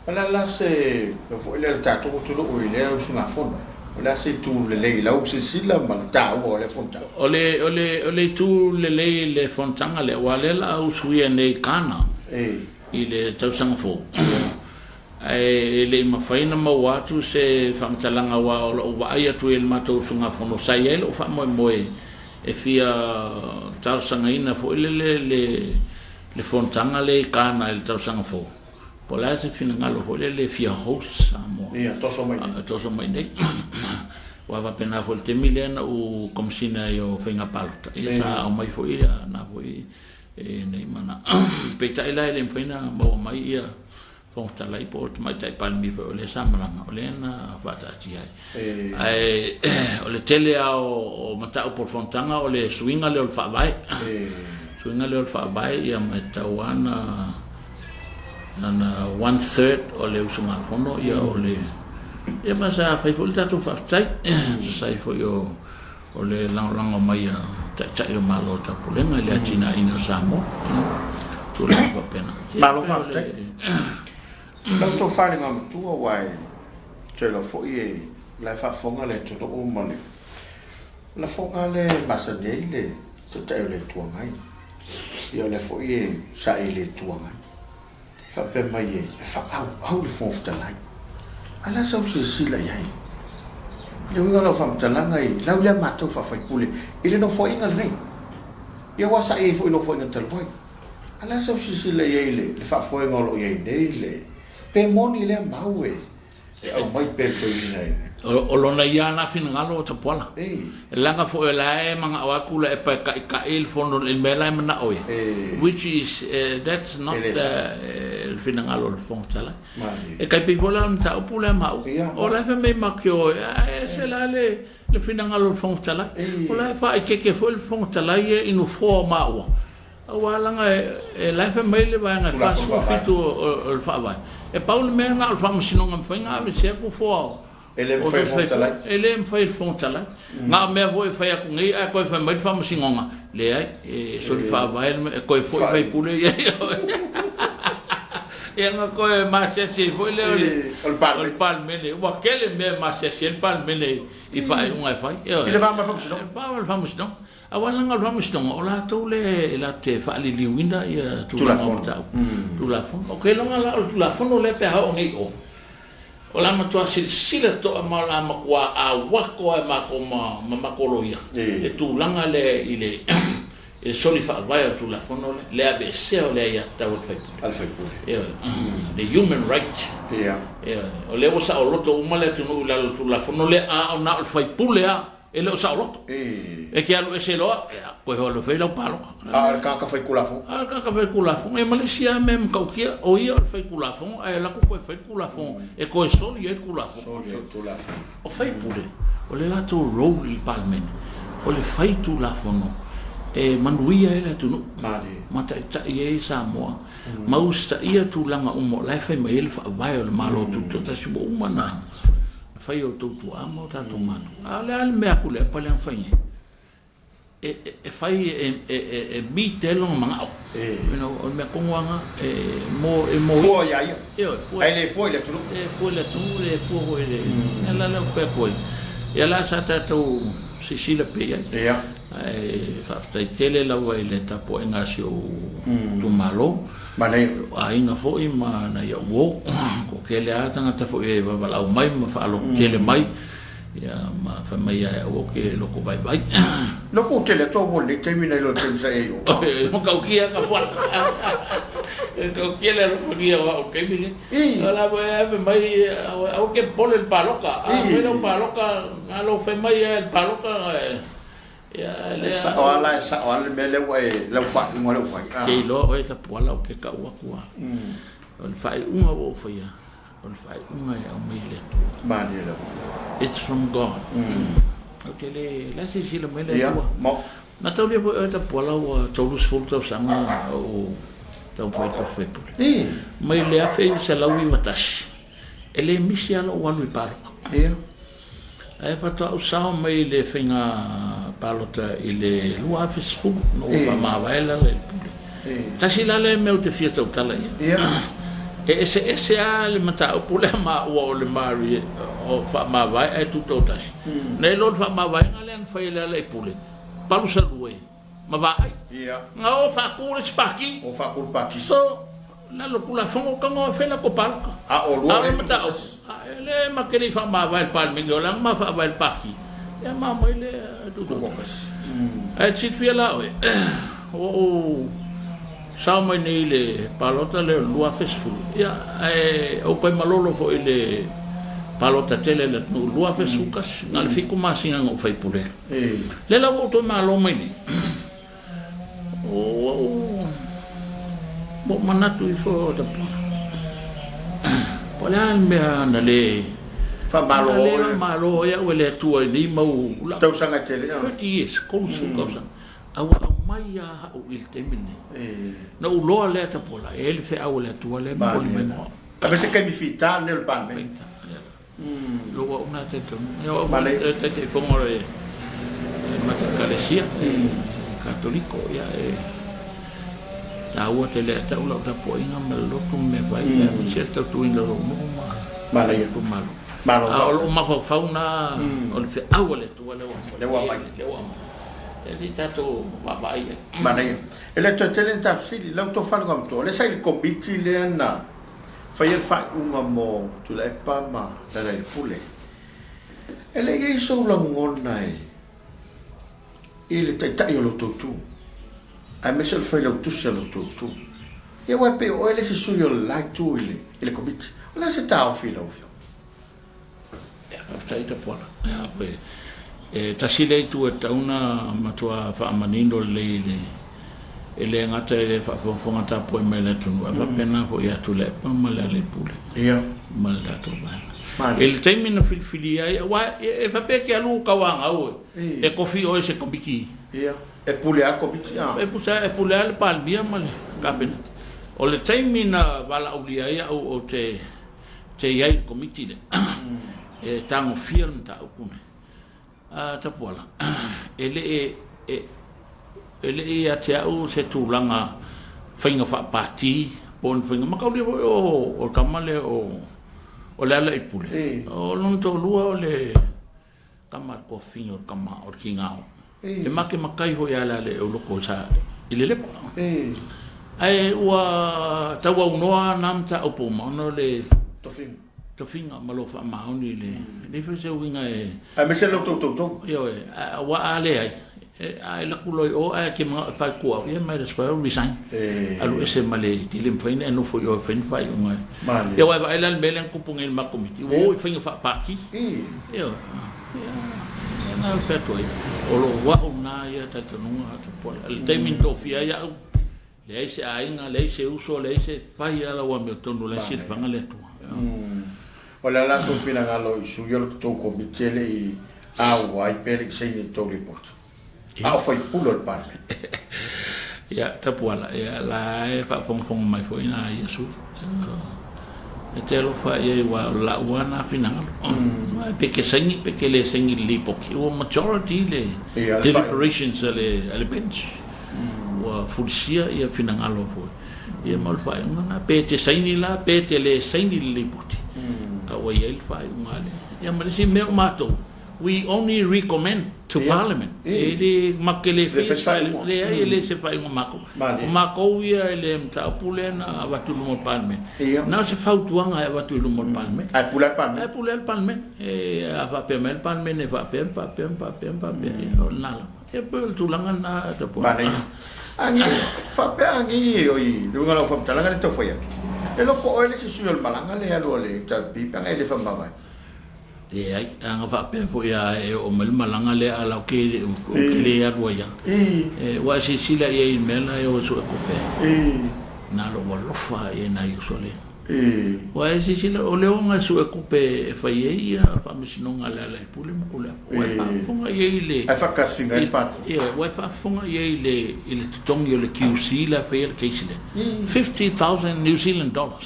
O le a la se mea foi lea a le tatou atunuu i lea usugafono? O le a se itu lelei i lau silasila ma le taua o lea fonotaga? O le, o le, o le itu lelei i le fonotaga lea, aua o lea o le a usuia nei i Ghana i le tausaga fou. Ae e le i mafai ona maua atu se faamatalaga aua o lou vaai atu i le matou usugafono sa i ai lou faamoemoe e fia talosagaina foi lele le le fonotaga lea i Ghana i le tausaga fou. Po o le a se finagalo foi lele e fia host Samoa. Ia, toso mai nei. Toso mai nei. Aua faapena foi i le taimi lea na ou Komesina ai o Faiga Palota, ia sa aumai foi na foi e nei mana. Peitai la e le mafai ona maua mai ia Fofoga Fetalai po o le Tamaitai Palemia foi o lea sa malaga, o lea na faataatia ai. Ae o le tele lava o mataupu o le fonotaga o le suiga lea o le Faavae. Suiga lea o le Faavae ia ma e tatau lava ona one third o le usugafono ia o le ia ma sa fai foi le tatou faafetai e tusa ai foi o O le lagolago mai a Taitai o Malo o Taupulega i le atinaeina o Samoa, tulaga faapena. Malo faafetai. Lau tofa i le Igoamatua aua e toe iloa foi e la e faafofoga le atunuu ma le lafoga lea e masani ai le Taitai o le Itu Agai. Ia o lea foi e saili le Itu Agai. Faapea mai e faaauau le Fofoga Fetalai. A o le a sau silasila i ai? Le uiga o lau faamatalaga i lau lea matou faafaipule i le nofoaiga lenei. Ia aua sa i ai foi i nofoaiga talu ai. A o le a sau silasila i ai i le faafoega o lo o i ai nei le, pe moni lea mau e aumai pea e le toeaina i le. O lona ia lena finagalo o Tapuala. Leaga foi o la e manao lava Tuilaepa e taitai le fono i le mea la e manao ia, which is that's not le finagalo o le Fofoga Fetalai. E tai pei foi la o le mataupu lea ma au, o la e fai mai matou te o ae ese la le finagalo o le Fofoga Fetalai. O la e faaeteete foi le Fofoga Fetalai ia i nofoa o maua, aua leaga e la e fai mai le Vaega 47 o le Faavae, e pau le mea na o le Faamasinoga e mafai ona aveesea nofoa o E le mafai e le Fofoga Fetalai. E le mafai e le Fofoga Fetalai. Na o mea foi e fai atu nei ae toe fai mai le Faamasinoga, leai, e soli faavae le mea, e toe foi faipule ia. Ia ona toe masiasi ai foi lea o le Palemene. Ua tele mea e masiasi ai le Palemene i faaiuga e fai. I le va ma le Faamasinoga. I le va ma le Faamasinoga. Aua leaga o le Faamasinoga, o latou lea e latou te faaliliuina tulaga o mataupu, Tulafono. Ou te iloa la o le Tulafono lea pe a oo nei i o, O le a matua silasila totoa ma o le a matua auato lava e matou ma matou loia le tulaga lea i le soli faavae o le Tulafono lea, le aveesea o le aiatatau a le faipule. A le faipule. Ioe. Le human right. Ia. Ioe. O lea ua saoloto uma le atunuu i lalo o le Tulafono lea, a o na o le faipule lava E le o saoloto. E te alu ese loa, ia, koe ho alu e fai lau palota. A o le tagata faitulafono. A o le tagata faitulafono. Ia ma le isi lava mea matautia, o ia o le faitulafono ae alu atu toe fai le Tulafono e toe soli ai le Tulafono. Soli ai le Tulafono. O faipule, o le latou role i le Palemene, o le fai Tulafono e manuia ai le atunuu, ma taitai ai Samoa, ma usitaia tulaga uma o la e fai mai ai le Faavae o le Malo Tutoatasi ua uma ona fai e outou tuaa ma o tatou matua. A o le a le mea a Tuilaepa lea na fai nei? E fai e meet ai lona manao. You know, o le mea tonu lava lena. E mo, e mo. Fua ia ia. Ioe, fua. Ae le fua i le atunuu. E fua i le atunuu, le fua foi i le mea la lea ou te fai atu ai. Ia la sa tatou silasila pea i ai. Ia. Ae faafetai tele lava i le tapuaiga a si ou itumalo. Manaia. O aiga foi ma nai au uo. Toatele lava tagata foi e vavalau mai ma faalototele mai, ia ma fai mai ia au ou te loto vaivai. Loto tele atu au uo i lenei taimi nai lo le taimi sa i ai o. E matautia ka fuala. E matautia le alofagia o au i le taimi lenei. O la foi e fai mai aua e te popole i le palota. A fai lau palota, na lou fai mai lava i le palota, E sao lava la, e sao lava le mea lea ua e, lau faaiuga lea ua fai. Ou te iloa oe Tapuala ou te tau atu lava, o le faaiuga ua ou faia, o le faaiuga e aumai e le Atua. Malie lava. It's from God. Ou te le, la e silasila mai le Atua. Na taulia foi oe Tapuala ua 30 tausaga o ou taumafai i le tofi faipule. Mai le 1991, e le misi lava lou alu i palota. Ae faatoa ou sao mai i le faiga palota i le 2010 na ua faamavae la le pule. Tasi la lea mea ou te fia tautala i ai. E eseese lava le mataupu lea maua o le Marie o faamavae ae tutoatasi. Nai lo le faamavaega lea na fai e Lealailepule, palusalue ma vaai. Na o faatu le isi pati. O faatu le pati. So, lalo Tulafono tago e fai latou palota. A o lua le mataupu, e le ma te le i faamavae le Palemene, o le a na ma faavae le Pati, ia ma aumai le Tutoatasi. Ae silafia la oe, ua ou sao mai nei i le palota lea o le 2010, ia, ae ou toe malolo foi i le palota tele a le atunuu i le 2011, na o le 7 masina na ou faipule ai. Lea la ua ou toe malo mai nei. Ua ou manatu ifo o Tapuala, po o le a le mea na le faamalo ai au e le Atua i nei mau tausaga e tele, 30 years, 30 tausaga, a ua aumai lava au i le taimi lenei. Na ou iloa lea Tapuala, e i ai le feau a le Atua lea e momoli mai mo au. Aemaise taimi fita lenei o le Palemene. Lou au na talitonuga. Ia o au foi le Taitaifono o le matou Ekalesia Katoliko, ia e taua tele ia te au lau tapuaiga ma le lotu ma mea fai, aemaise le tautuaina o lou nuu ma lou itumalo. A o lou mafaufau na o le feau a le Atua lea ua aumai. Lea ua aumai. Ia se i tatou vaavaai i ai. Manaia. E le toe tele ni ta fesili, lau tofa le Igoamatua, o lea sa i le Komiti lea na faia le faaiuga mo Tuilaepa ma Lealailepule. E le i i ai sou lagona e i le taitai o lo outou itu, aemaise o le failautusi a lo outou itu. Ia aua e pei o oe le isi sui o le la itu i le, i le Komiti. O le a se taofi i lau Afioga? Ia, faafetai Tapuala. Ia, pe, e tasi lea itu e tatau ona matua faamanino lelei i le, e le gata i le faafogafoga tapuai mai a le atunuu, ae faapena foi ia Tuilaepa ma Lealailepule. Ia. Ma le tatou vaega. I le taimi na filifilia ai, aua e faapea e te alu tauagau e tofi oe i se Komiti. Ia. E pule lava le Komiti, a? E pule, e pule lava le Palemia ma le Kapeneta. O le taimi na valaaulia ai au ou te te i ai i le Komiti lea, e tagofia le mataupu lenei. A Tapuala, e le e, e le i ia te au se tulaga faiga faapati po o ni faiga mataulia foi o, o le tama lea o, o Lealailepule. O lona toalua o le tama a le tuafafine o le tama o le Kigao. E make makai foi ia Lealaileuloko sa i le Lepa. Ae ua tauaunoa na mataupu uma ona o le tofiga. Tofiga ma lou faamaoni i le, e leai foi se uiga e. Aemaise lou tou tautoga. Ioe, aua a leai, a e alu atu loa i o ae e te manao e fai atu au, ia might as well resign. Alu ese ma le, e le mafai ona e nofo i o e fai ni faaiuga. Malie. Ia aua e vaai la i le mea lea na tupu nei i le matou komiti, ua o i faiga faapati. Ioe, ia, ia na o le fai atu ai, o lou au lena ia talitonuga, I le taimi na tofia ai au, Leai se aiga, leai se uso, leai se fai a lau amiotonu, o la e silafaga le Atua. O le a la sou finagalo i sui o le tou komiti e le i auai pe le i saini i le tou lipoti, a o faipule o le Palemene? Ia, Tapuala, ia, la e faafogafoga mai foi na ia sui. E te alofa i ai aua o lau lava na finagalo. Aua pe ke saini pe ke le saini i le lipoti, ua majority le deliberations a le bench. Ua fulisia ia finagalo foi. Ia ma o le faaiuga lena. Pe te saini la, pe te le saini i le lipoti, a ua i ai le faaiuga a le. Ia ma le isi mea o matou, we only recommend to Parliament. E le, matou te le faia, leai e le se faaiuga a matou. O matou ia i le mataupu lea na avatu i luma o le Palemene, na o se fautuaga e avatu i luma o le Palemene. Ae pule lava le Palemene. Ae pule lava le Palemene. A faapea mai le Palemene e faapea ma faapea ma faapea ma faapea, ia o lena lava. Ia pei o le tulaga lena Tapuai. Manaia. Agi, faapea agi, oi, le uiga o lau faamatalaga lea e tau fai atu, e loko oe le isi sui o le malaga lea e alu a le HRPP pe ana e le faamavae. Leai, ana faapea foi lava e oo mai le malaga lea a la ou te le alu ai lava. Aua e silasila i ai i le mea la e o e sue tupe ai. Na o lou alofa lava i ai i nai uso lea. Aua e silasila, o le oga e sue tupe e fai ai ia faamasinoga a Lealailepule ma Tuilaepa, ua e faafofoga i ai i le. Ae faatasiga ai le Pati. Ioe, ua e faafofoga i ai i le totogi o le QC la e faia le case lea, $50,000 New Zealand dollars.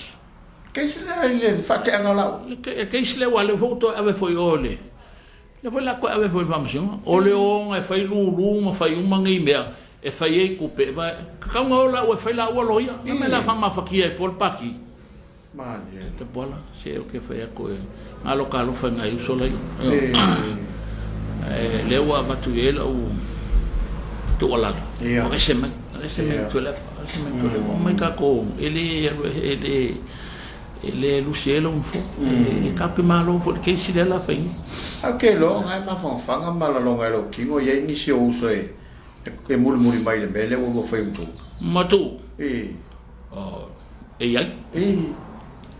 Case lea i le faateaga o lau. Le case lea aua o lea foi ua toe ave foi i o i le, lea foi o le a toe ave foi i le Faamasinoga. O le oga e fai lulu ma fai uma nei mea e fai ai tupe, e tatau ona o laua e fai laua loia. O le mea o le a faamafatia ai poa le Pati? Malie. Tapuala, se ou te fai atu e galo talofa i nai uso la i o. Ae lea ua avatu i ai lau tuualalo, ese mai, ese mai Tuilaepa, ese mai Tuilaepa, omai tatou, e le alu e le e le lusi ai lou nofoa. E tatou te malo foi i le case lea o le a fai nei. Ae ou te iloa o na e mafanafana ma lalona e lou tino, e i ai nisi o uso e mulimuli mai i le mea lea ua lua fai ma Tuuu. Ma Tuuu? I. E i ai. I.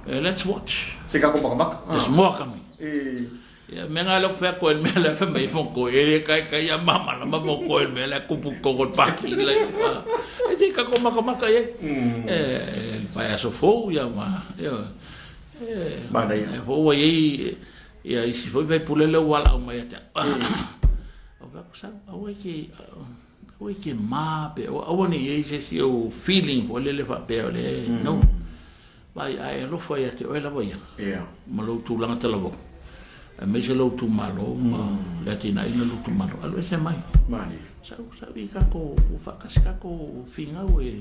Let's watch. Se tatou matamata. There's more coming. I. Ia, mea nga lea ou fai atu ai i le mea lea fai mai ai Fonotoe, e le taitai a malamalama Fonotoe i le mea lea e tupu i totonu o le pati. E se i tatou matamata i ai. E le vaiaso fou ia ma, ioe. Manaia. E foi ua i ai ia isi foi faipule lea ua valaau mai ia te au. Ou fai atu, sau, aua e te, aua e te mā pe, aua ne i i ai se isi ou feeling foi lele faapea o le, no. Vaai, a e alofa ia te oe lava ia, ma lou tulaga talavou, aemaise lou itumalo ma le atinaeina o lou itumalo, alu ese mai. Sau, sau i tatou, faatasi tatou finau e,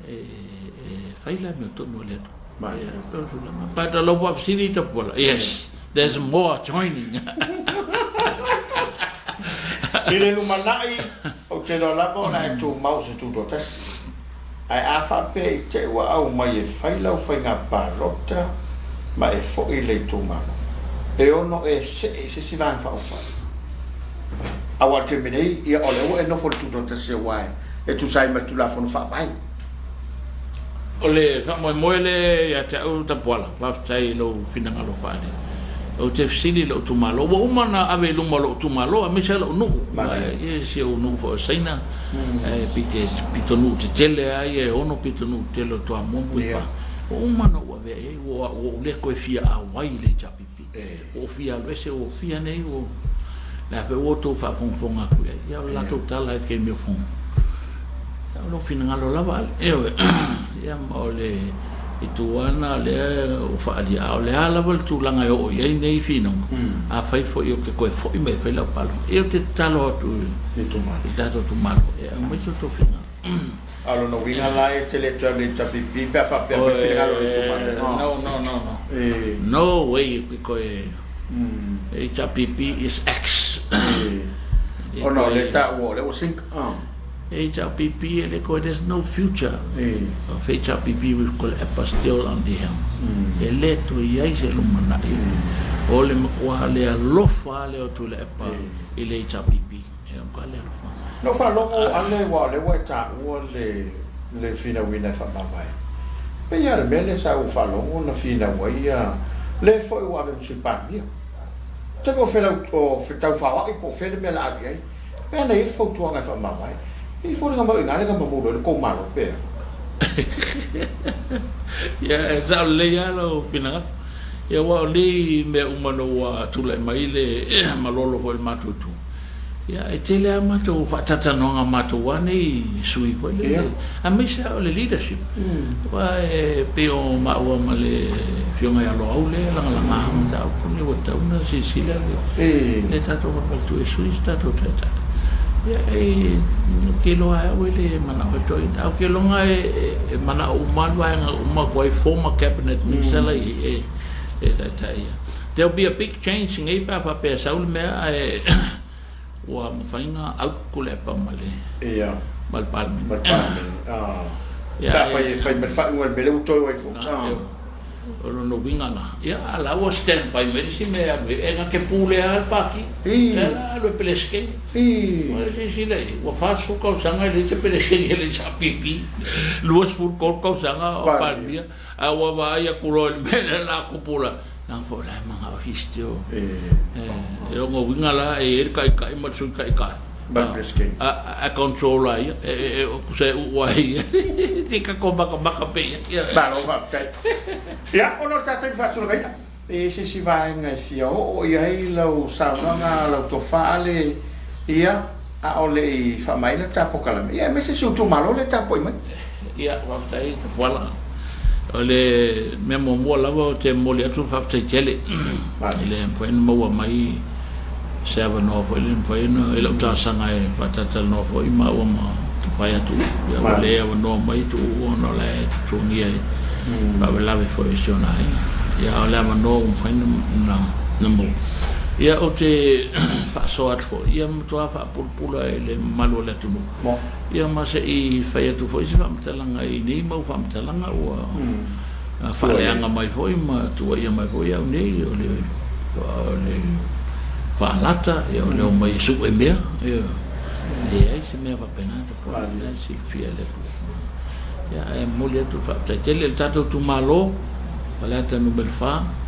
e, e fai le amiotonu a le Atua. Ia, pei o le tulaga. But o lau faafesili i Tapuala, yes, there's more joining. I le lumanai, ou te iloa lava o le a e tumau i se tutoatasi. Ae a faapea i te i ua aumai e fai lau faiga palota ma e foi i le itumalo. E ono e see i se isi Vaega Faaupufai. Aua o le taimi nei, ia o lea ua e nofo i le Tutoatasi aua e tusa ai ma le Tulafono Faavae. O le faamoemoe lea ia te au Tapuala, faafetai i lou finagalo faaali. Ou te fesili i lou itumalo, ua uma ona ave i luma o lou itumalo aemaise lava lou nuu, ia si ou nuu foi o Saina, e pitonuu tetele lava ia e ono pitonuu tetele o Toamua ma Puipaa. Ua uma ona ou avea i ai, ua ou le toe fia auai i le HRPP. Ua ou fia alu ese, ua fia nei, ua le a foi ua outou faafogafoga atu i ai. Ia o le latou tala i le taimi o fono. Ia o lou finagalo lava Ale. Ioe. Ia ma o le itu lava lena o lea ua faaalia. A o le a lava le tulaga e oo i ai nei finauga, afai foi ou te toe foi mai e fai lau palota, ia ou te tatalo atu i le tatou itumalo e aumai so outou finagalo. A o lona uiga la e te le toe alu i le HRPP pe a faapea mai le finagalo o le itumalo? No, no, no, no. No way e toe HRPP is X. Ona o lea e taua o lea ua sink. HRPP e le toe, there's no future of HRPP with Tuilaepa still on the helm. E le toe i ai se lumanai. O le matua le alofa lava lea o Tuilaepa i le HRPP. E matua le alofa. Na ou faalogo Ale aua o lea ua e taua le le finauina e faamavae. E pei lava o le mea lea sa ou faalogo na finau ai ia le foi ua ave ma Sui Palemia. Talu o felau o fetaufaoai po o fea le mea la alu i ai. Pe ana i ai le fautuaga e faamavae. E foliga mai o i ina le gamamulo ai le tou Malo pe a? Ia, e sao lelei lava lau finagalo. Ia, aua o nei mea uma ina ua tulai mai le malolo foi i le matou itu, ia, e tele lava matou faatalatanoaga a matou lava nei sui foi lele, aemaise lava o le leadership. Aua e pei o maua ma le Afioga ia Loau lea e lagalaga mataupu nei ua tatau ona silasila le tatou faapalatu e sui se tatou taitai. Ia e ou te iloa lava au e le manao e toeaina. Ae ou te iloa e manao uma lava le vaega uma atu ai former cabinet minister la i ai e taitai ia. There will be a big change nei pe a faapea e sau le mea ae Ua mafai ona out Tuilaepa ma le Ia. ma le Palemene. Ma le Palemene. Ah. Ia, Pe afai e fai ma le faaiuga i le mea lea ua toe o ai foi. Ah. O lona uiga la, ia, a la ua stand by mai le isi mea e alu ai, e na te pulea lava le Pati. I. Lea la alu e Peresetene. I. Ua silasila i ai, ua 40 tausaga e leai se Peresetene o le HRPP, 23 tausaga o Palemia, a ua vaai atu loa i le mea lea la tupu la, Leaga foi o la e manao his tio. E lona uiga la e i ai le taitai ma le sui taitai. A control a ia, e tusa e uu ai ia. Te tatou matamata pea ia. Malo faafetai. Ia, ona o le tatou taimi faatulagaina, e i ai se isi vaega e fia oo i ai lau saunoaga, lau tofa Ale, ia, a o le i faamaina le ta polokalame, ia aemaise si ou itumalo lea e tapuai mai. Ia, faafetai Tapuala. O le mea muamua lava ou te momoli atu le faafetai tele i le mafai ona maua mai se avanoa foi lea e mafai ona i lau talosaga e faatalatalanoa foi maua ma Tupai atu. Ia ua le avanoa mai Tuuu ona o la e tutugia i faalavelave foi o si ona aiga. Ia a o le avanoa ua mafai ona maua. Ia ou te faasoa atu foi, ia matua faapulapula i le mamalu o le atunuu. Ia ma se i fai atu foi se faamatalaga i nei mau faamatalaga ua faaleaga mai foi ma tuuaia mai foi au nei o le o le faalata, ia o le omai e sue mea, ia leai se mea faapena Tapuala, o la e silafia e le Atua. Ia ae momoli atu le faafetai tele i le tatou itumalo Faleata Nu.4,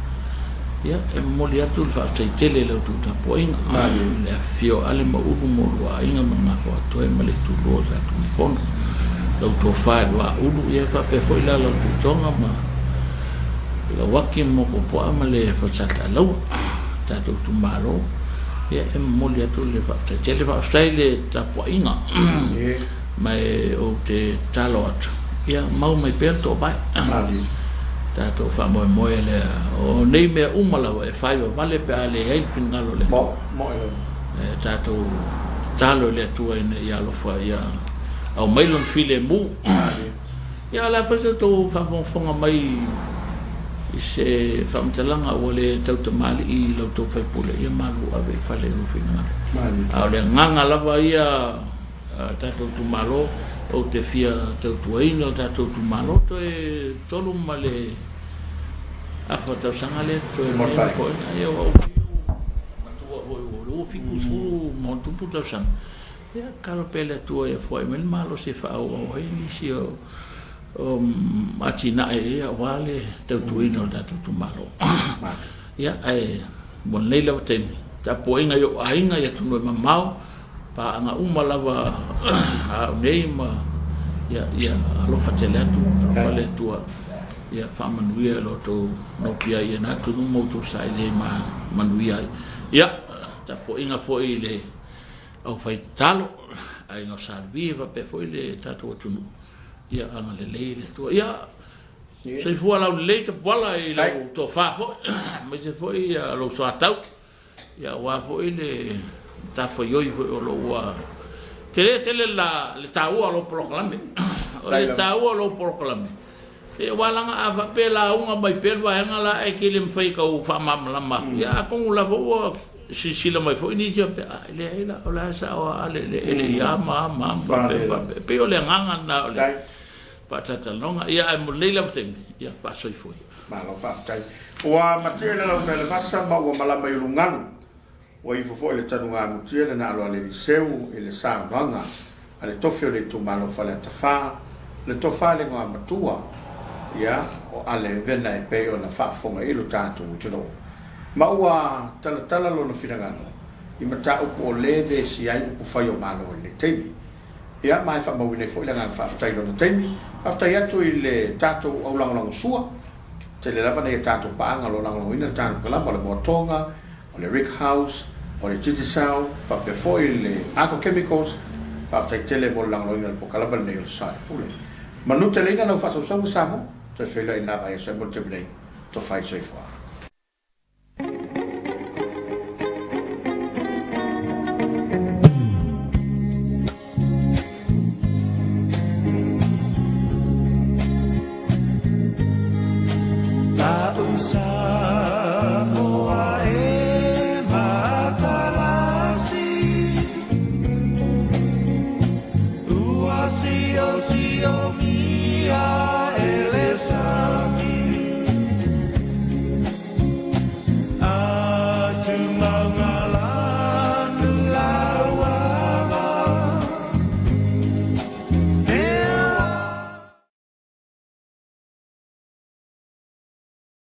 ia e momoli atu le faafetai tele i la outou tapuaiga, i le afifio o Ale ma Ulu ma oulua aiga ma le Gafaatoe ma le itulua o Sa Tunumafono, lau tofa i le vaa Ulu, ia faapea foi la lau Tuitoga ma Lauaki ma Motuopuaa ma le Falesataalaua, le tatou itumalo, ia e momoli atu le faafetai tele. Faafetai i le tapuaiga. Ma e ou te tatalo atu, ia mau mai pea le toovae. Tatou faamoemoe lea, o nei mea uma lava e fai vavale pe a leai le finagalo o le Atua. E tatou tatalo i le Atua ina ia alofa ia aumai Lona filemu. Ia o le a foi se tou faafogafoga mai i se faamatalaga ua le tautamalii i la outou faipule, ia malu ave i fale i lou finagalo. A o le agaga lava ia A tatou itumalo, ou te fia tautuaina o tatou itumalo toe tolu ma le Afa tausaga lea totoe o lenei Nofoaiga, ia ua uma ua matua foi ua 70+ tausaga. Ia tatalo pea i le Atua ia foai mai le malosi e faaauau ai nisi o atinae ia aua le tautuaina o le tatou itumalo. Ia, ae mo lenei lava taimi, tapuaiga i ou aiga i atunuu e mamao, paaga uma lava a au nei ma ia, ia alofa tele atu, alofa le Atua ia faamanuia i lo outou nopiai i ena atunuu ma outou saili ai ma manuia ai. Ia, tapuaiga foi i le aufai tatalo, aiga o Sa Luvi faapea foi le tatou atunuu, ia agalelei le Atua. Ia, soifua laulelei Tapuala i lau tofa foi, aemaise foi lou soatau, ia aua foi le matafaioi foi o lo o ua tele tele le taua o lou polokalame. O le taua o lou polokalame, Aua leaga a faapea e lauga mai pea le vaega la ae te le mafai e tau faamalamalama atu, ia atonu lava ua silasila mai foi nisi faapea, a, e leai la, o la e sao lava Ale e le i a ma a ma a ma faapea faapea. E pei o le agaga lena o le faatalatalanoaga. Ia ae mo lenei lava taimi, ia faasoifua ia. Malo faafetai. Ua matea le launa i le vasa ma ua malama i ulugalu. Ua ifo foi le tanuga mutia le nalo a le Eliseu i le saunoaga a le tofi o le itumalo o Faleata 4, le tofa i le igoamatua, ia, o Ale Vena e pei ona faafofoga i lo tatou atunuu. Ma ua talatala lona finagalo i mataupu o le vesia ai upufai o Malo i lenei taimi. Ia, ma e faamauina ai foi le agaga faafetai i lona taimi. Faafetai atu i le tatou aulagolagosua, tele lava nai a tatou paaga o lo o lagolagoina le tatou kalama o le Moatoga, o le Rick House, o le Digicel, faapea foi le Arco Chemicals, faafetai tele mo le lagolagoina o le polokalame lenei o le Sa Pule. Manu tele ina lau faasausauga Samoa, toe feiloai i lena vaiaso e mo le taimi nei, tofa i soifua.